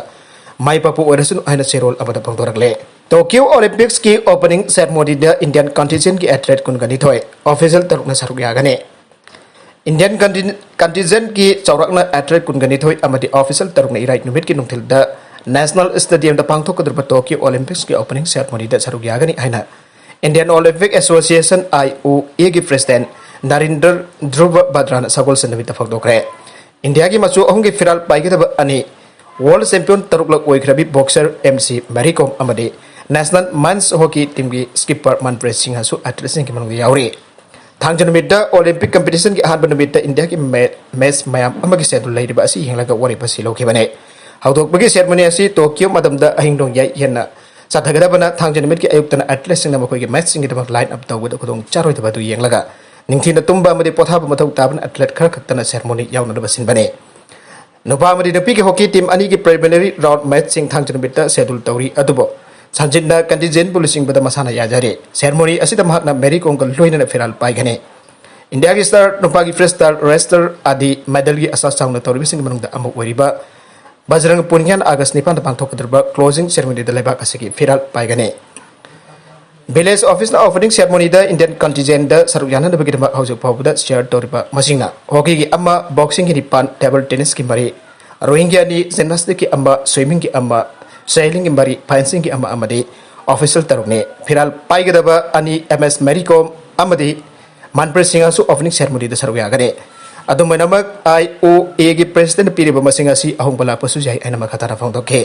ꯃꯥꯏ ꯄꯥꯛꯄ ꯑꯣꯏꯔꯁꯅꯨ ꯍꯥꯏꯅ ꯆꯦꯔꯣꯜ ꯑꯃꯗ ꯐꯣꯡꯗꯣꯔꯛꯂꯦ꯫ Tokyo Olympicsꯀꯤ opening ceremonyꯗ Indian contingentꯀꯤ athlete ꯀꯨꯟꯒ ꯅꯤꯊꯣꯏ, official ꯇꯔꯨꯛꯅ ꯁꯔꯨꯛ ꯌꯥꯒꯅꯤ꯫ Indian contingentꯀꯤ ꯆꯥꯎꯔꯥꯛꯅ athlete ꯀꯨꯟꯒ ꯅꯤꯊꯣꯏ ꯑꯃꯗꯤ official ꯇꯔꯨꯛꯅ ꯏꯔꯥꯏ ꯅꯨꯃꯤꯠꯀꯤ ꯅꯨꯡꯊꯤꯜꯗ National Stadiumꯗ ꯄꯥꯡꯊꯣꯛꯀꯗꯧꯔꯤꯕ Tokyo Olympicsꯀꯤ opening ceremonyꯗ ꯁꯔꯨꯛ ꯌꯥꯒꯅꯤ ꯍꯥꯏꯅ Indian Olympic Association, IOAꯒꯤ president Narendra Dhruv Batraꯅ ꯁꯒꯣꯜꯁꯦꯟ ꯅꯨꯃꯤꯠꯇ ꯐꯣꯡꯗꯣꯛꯈ꯭ꯔꯦ꯫ ꯏꯟꯗꯤꯌꯥꯒꯤ ꯃꯆꯨ ꯑꯍꯨꯝꯒꯤ ꯐꯤꯔꯥꯜ ꯄꯥꯏꯒꯗꯕ ꯑꯅꯤ, world champion ꯇꯔꯨꯛꯂꯛ ꯑꯣꯏꯈ꯭ꯔꯕꯤ boxer M C Mary Kom ꯑꯃꯗꯤ national men's hockey teamꯒꯤ skipper Manpreet Singh ꯑꯁꯨ athleteꯁꯤꯡꯒꯤ ꯃꯅꯨꯡꯗ ꯌꯥꯎꯔꯤ꯫ ꯊꯥꯡꯖ ꯅꯨꯃꯤꯠꯇ Olympic competitionꯒꯤ ꯑꯍꯥꯟꯕ ꯅꯨꯃꯤꯠꯇ ꯏꯟꯗꯤꯌꯥꯒꯤ ꯃꯦ-, match ꯃꯌꯥꯝ ꯑꯃꯒꯤ schedule ꯂꯩꯔꯤꯕ ꯑꯁꯤ ꯌꯦꯡꯂꯒ ꯋꯥꯔꯦꯞ ꯑꯁꯤ ꯂꯧꯈꯤꯕꯅꯤ꯫ ꯍꯧꯗꯣꯛꯄꯒꯤ ceremony ꯑꯁꯤ Tokyo ꯃꯇꯝꯗ ꯑꯍꯤꯡ ꯅꯣꯡꯌꯥꯏ ꯍꯦꯟꯅ ꯆꯠꯊꯒꯗꯕꯅ ꯊꯥꯡꯖ ꯅꯨꯃꯤꯠꯀꯤ ꯑꯌꯨꯛꯇꯅ athleteꯁꯤꯡꯅ ꯃꯈꯣꯏꯒꯤ matchꯁꯤꯡꯒꯤꯗꯃꯛ line up ꯇꯧꯕꯗ ꯈꯨꯗꯣꯡ ꯆꯥꯔꯣꯏꯗꯕ ꯑꯗꯨ ꯌꯦꯡꯂꯒ ꯅꯤꯡꯊꯤꯅ ꯇꯨꯝꯕ ꯑꯃꯗꯤ ꯄꯣꯊꯥꯕ ꯃꯊꯧ ꯇꯥꯕꯅ athlete ꯈꯔ ꯈꯛꯇꯅ ceremony ꯌꯥꯎꯅꯅꯕ ꯁꯤꯟꯕꯅꯤ꯫ ꯅꯨꯄꯥ ꯑꯃꯗꯤ ꯅꯨꯄꯤꯒꯤ hockey team ꯑꯅꯤꯒꯤ preliminary round matchꯁꯤꯡ ꯊꯥꯡꯖ ꯅꯨꯃꯤꯠꯇ schedule ꯇꯧꯔꯤ꯫ ꯑꯗꯨꯕꯨ ꯁꯟꯖꯤꯠꯅ contingentꯄꯨ ꯂꯨꯆꯤꯡꯕꯗ ꯃꯁꯥꯅ ꯌꯥꯖꯔꯤ꯫ Ceremony ꯑꯁꯤꯗ ꯃꯍꯥꯛꯅ ꯃꯦꯔꯤ ꯀꯣꯝꯒ ꯂꯣꯏꯅꯅ ꯐꯤꯔꯥꯜ ꯄꯥꯏꯒꯅꯤ꯫ ꯏꯟꯗꯤꯌꯥꯒꯤ star ꯅꯨꯄꯥꯒꯤ freestyle wrestler ꯑꯥꯗꯤ medalꯒꯤ ꯑꯁꯥ ꯆꯥꯎꯅ ꯇꯧꯔꯤꯕꯁꯤꯡꯒꯤ ꯃꯅꯨꯡꯗ ꯑꯃ ꯑꯣꯏꯔꯤꯕ ꯕꯖꯔꯪ ꯄꯨꯅꯤꯌꯥꯅ August ꯅꯤꯄꯥꯟꯗ ꯄꯥꯡꯊꯣꯛꯀꯗꯧꯔꯤꯕ closing ceremonyꯗ ꯂꯩꯕꯥꯛ ꯑꯁꯤꯒꯤ ꯐꯤꯔꯥꯜ ꯄꯥꯏꯒꯅꯤ꯫ Village officeꯅ opening ceremonyꯗ Indian contingentꯗ ꯁꯔꯨꯛ ꯌꯥꯅꯅꯕꯒꯤꯗꯃꯛ ꯍꯧꯖꯤꯛ ꯐꯥꯎꯕꯗ chair ꯇꯧꯔꯤꯕ ꯃꯁꯤꯡꯅ hockeyꯒꯤ ꯑꯃ, boxingꯒꯤ ꯅꯤꯄꯥꯟ, table tennisꯀꯤ ꯃꯔꯤ, rowingꯒꯤ ꯑꯅꯤ, gymnasticꯀꯤ ꯑꯃ, swimmingꯒꯤ ꯑꯃ, ꯁꯦꯂꯤꯡꯒꯤ ꯃꯔꯤ, ꯐꯦꯟꯁꯤꯡꯒꯤ ꯑꯃ ꯑꯃꯗꯤ ꯑꯣꯐꯤꯁꯤꯌꯦꯜ ꯇꯔꯨꯛꯅꯤ꯫ ꯐꯤꯔꯥꯜ ꯄꯥꯏꯒꯗꯕ ꯑꯅꯤ ꯑꯦꯝ ꯑꯦꯁ ꯃꯦꯔꯤ ꯀꯣꯝ ꯑꯃꯗꯤ ꯃꯟꯄ꯭ꯔꯤꯠ ꯁꯤꯡ ꯑꯁꯨ ꯑꯣꯄꯅꯤꯡ ꯁꯦꯔꯃꯣꯅꯤꯗ ꯁꯔꯨꯛ ꯌꯥꯒꯅꯤ꯫ ꯑꯗꯨꯝ ꯑꯣꯏꯅꯃꯛ, ꯑꯥꯏ ꯑꯣ ꯑꯦꯒꯤ ꯄ꯭ꯔꯦꯁꯤꯗꯦꯟꯠꯅ ꯄꯤꯔꯤꯕ ꯃꯁꯤꯡ ꯑꯁꯤ ꯑꯍꯣꯡꯕ ꯂꯥꯛꯄꯁꯨ ꯌꯥꯏ ꯍꯥꯏꯅ ꯃꯈꯥ ꯇꯥꯅ ꯐꯣꯡꯗꯣꯛꯈꯤ꯫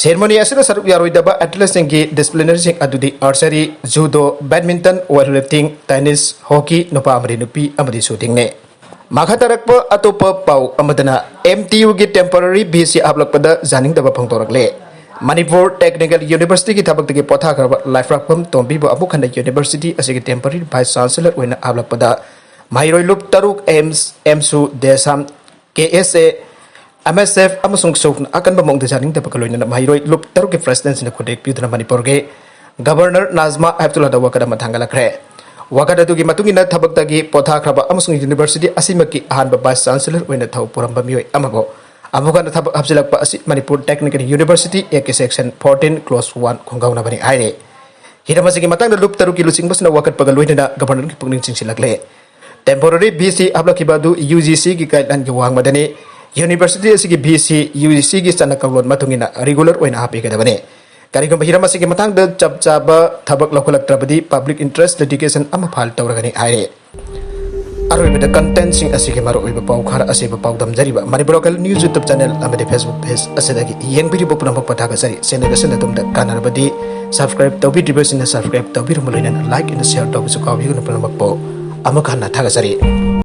ꯁꯦꯔꯃꯣꯅꯤ ꯑꯁꯤꯗ ꯁꯔꯨꯛ ꯌꯥꯔꯣꯏꯗꯕ ꯑꯦꯊꯂꯦꯠꯁꯤꯡꯒꯤ ꯗꯤꯁꯤꯄ꯭ꯂꯤꯅꯔꯤꯁꯤꯡ ꯑꯗꯨꯗꯤ archery, judo, badminton, weightlifting, tennis, hockey, ꯅꯨꯄꯥ ꯑꯃꯗꯤ ꯅꯨꯄꯤ ꯑꯃꯗꯤ ꯁꯨꯇꯤꯡꯅꯤ꯫ ꯃꯈꯥ ꯇꯥꯔꯛꯄ ꯑꯇꯣꯞꯄ ꯄꯥꯎ ꯑꯃꯗꯅ, ꯑꯦꯝ ꯇꯤ ꯌꯨꯒꯤ ꯇꯦꯝꯄꯣꯔꯔꯤ ꯚꯤ ꯁꯤ ꯍꯥꯞꯂꯛꯄꯗ ꯌꯥꯅꯤꯡꯗꯕ ꯐꯣꯡꯗꯣꯔꯛꯂꯦ꯫ ꯃꯅꯤꯄꯨꯔ ꯇꯦꯛꯅꯤꯀꯦꯜ ꯌꯨꯅꯤꯚꯔꯁꯤꯇꯤꯒꯤ ꯊꯕꯛꯇꯒꯤ ꯄꯣꯊꯥꯈ꯭ꯔꯕ ꯂꯥꯏꯐ꯭ꯔꯥꯛꯄꯝ ꯇꯣꯝꯕꯤꯕꯨ ꯑꯃꯨꯛ ꯍꯟꯅ ꯌꯨꯅꯤꯚꯔꯁꯤꯇꯤ ꯑꯁꯤꯒꯤ ꯇꯦꯝꯄꯣꯔꯔꯤ ꯚꯥꯏꯁ ꯆꯥꯟꯁꯦꯂꯔ ꯑꯣꯏꯅ ꯍꯥꯞꯂꯛꯄꯗ ꯃꯍꯩꯔꯣꯏ ꯂꯨꯞ ꯇꯔꯨꯛ ꯑꯦꯝꯁ, ꯑꯦꯝꯁꯨ, ꯗꯦꯁꯥꯝ, ꯀꯦ ꯑꯦꯁ ꯑꯦ, ꯑꯦꯝ ꯑꯦꯁ ꯑꯦꯐ ꯑꯃꯁꯨꯡ ꯁꯣꯛꯅ ꯑꯀꯟꯕ ꯃꯑꯣꯡꯗ ꯌꯥꯅꯤꯡꯗꯕꯒ ꯂꯣꯏꯅꯅ ꯃꯍꯩꯔꯣꯏ ꯂꯨꯞ ꯇꯔꯨꯛꯀꯤ ꯄ꯭ꯔꯦꯁꯤꯗꯦꯟꯠꯁꯤꯡꯅ ꯈꯨꯗꯦꯛ ꯄꯤꯗꯨꯅ ꯃꯅꯤꯄꯨꯔꯒꯤ ꯒꯕꯔꯅꯔ ꯅꯥꯖꯃꯥ ꯍꯦꯞꯇꯨꯂꯥꯗ ꯋꯥꯀꯠ ꯑꯃ ꯊꯥꯡꯒꯠꯂꯛꯈ꯭ꯔꯦ꯫ ꯋꯥꯀꯠ ꯑꯗꯨꯒꯤ ꯃꯇꯨꯡ ꯏꯟꯅ ꯊꯕꯛꯇꯒꯤ ꯄꯣꯊꯥꯈ꯭ꯔꯕ ꯑꯃꯁꯨꯡ ꯌꯨꯅꯤꯚꯔꯁꯤꯇꯤ ꯑꯁꯤꯃꯛꯀꯤ ꯑꯍꯥꯟꯕ ꯚꯥꯏꯁ ꯆꯥꯟꯁꯦꯂꯔ ꯑꯣꯏꯅ ꯊꯧ ꯄꯨꯔꯝꯕ ꯃꯤꯑꯣꯏ ꯑꯃꯕꯨ ꯑꯃꯨꯛ ꯍꯟꯅ ꯊꯕꯛ ꯍꯥꯞꯆꯤꯜꯂꯛꯄ ꯑꯁꯤ ꯃꯅꯤꯄꯨꯔ ꯇꯦꯛꯅꯤꯀꯦꯜ ꯌꯨꯅꯤꯚꯔꯁꯤꯇꯤ ꯑꯦꯛꯀꯤ ꯁꯦꯛꯁꯟ ꯐꯣꯔꯇꯤꯟ ꯀ꯭ꯂꯣꯁ ꯋꯥꯟ ꯈꯣꯡꯒꯥꯎꯅꯕꯅꯤ ꯍꯥꯏꯔꯤ꯫ ꯍꯤꯔꯝ ꯑꯁꯤꯒꯤ ꯃꯇꯥꯡꯗ ꯂꯨꯞ ꯇꯔꯨꯛꯀꯤ ꯂꯨꯆꯤꯡꯕꯁꯤꯅ ꯋꯥꯀꯠꯄꯒ ꯂꯣꯏꯅꯅ ꯒꯕꯔꯅꯔꯒꯤ ꯄꯨꯛꯅꯤꯡ ꯆꯤꯡꯁꯤꯜꯂꯛꯂꯦ꯫ ꯇꯦꯝꯄꯣꯔꯔꯤ ꯚꯤ ꯁꯤ ꯍꯥꯞꯂꯛꯈꯤꯕ ꯑꯗꯨ ꯌꯨ ꯖꯤ ꯁꯤꯒꯤ ꯒꯥꯏꯗꯂꯥꯏꯟꯒꯤ ꯋꯥꯡꯃꯗꯅꯤ꯫ ꯌꯨꯅꯤꯚꯔꯁꯤꯇꯤ ꯑꯁꯤꯒꯤ ꯚꯤ ꯁꯤ ꯌꯨ ꯖꯤ ꯁꯤꯒꯤ ꯆꯠꯅ ꯀꯥꯡꯂꯣꯟ ꯃꯇꯨꯡ ꯏꯟꯅ ꯔꯤꯒꯨꯂꯔ ꯑꯣꯏꯅ ꯍꯥꯞꯄꯤꯒꯗꯕꯅꯤ꯫ ꯀꯔꯤꯒꯨꯝꯕ ꯍꯤꯔꯝ ꯑꯁꯤꯒꯤ ꯃꯇꯥꯡꯗ ꯆꯞ ꯆꯥꯕ ꯊꯕꯛ ꯂꯧꯈꯠꯂꯛꯇ꯭ꯔꯕꯗꯤ ꯄꯕ꯭ꯂꯤꯛ ꯏꯟꯇꯔꯦꯁ ꯂꯤꯇꯤꯒꯦꯁꯟ ꯑꯃ ꯐꯥꯏꯜ ꯇꯧꯔꯒꯅꯤ ꯍꯥꯏꯔꯤ꯫ ꯑꯔꯣꯏꯕꯗ ꯀꯟꯇꯦꯟꯠꯁꯤꯡ ꯑꯁꯤꯒꯤ ꯃꯔꯨꯑꯣꯏꯕ ꯄꯥꯎ ꯈꯔ ꯑꯁꯤꯕꯨ ꯄꯥꯎꯗꯝꯖꯔꯤꯕ Manipur local news YouTube channel ꯑꯃꯗꯤ ꯐꯦꯁꯕꯨꯛ ꯄꯦꯖ ꯑꯁꯤꯗꯒꯤ ꯌꯦꯡꯕꯤꯔꯤꯕ ꯄꯨꯝꯅꯃꯛꯄꯨ ꯊꯥꯒꯠꯆꯔꯤ꯫ ꯆꯦꯅꯦꯜ ꯑꯁꯤꯅ ꯑꯗꯣꯝꯗ ꯀꯥꯟꯅꯔꯕꯗꯤ ꯁꯕꯁꯀ꯭ꯔꯥꯏꯕ ꯇꯧꯕꯤꯗ꯭ꯔꯤꯕꯁꯤꯡꯅ ꯁꯕꯁꯀ꯭ꯔꯥꯏꯕ ꯇꯧꯕꯤꯔꯝꯕ ꯂꯣꯏꯅꯅ ꯂꯥꯏꯛ ꯑꯦꯟ ꯁꯤꯌꯔ ꯇꯧꯕꯁꯨ ꯀꯥꯎꯕꯤꯒꯅꯨ꯫ ꯄꯨꯝꯅꯃꯛꯄꯨ ꯑꯃꯨꯛ ꯍꯟꯅ ꯊꯥꯒꯠꯆꯔꯤ꯫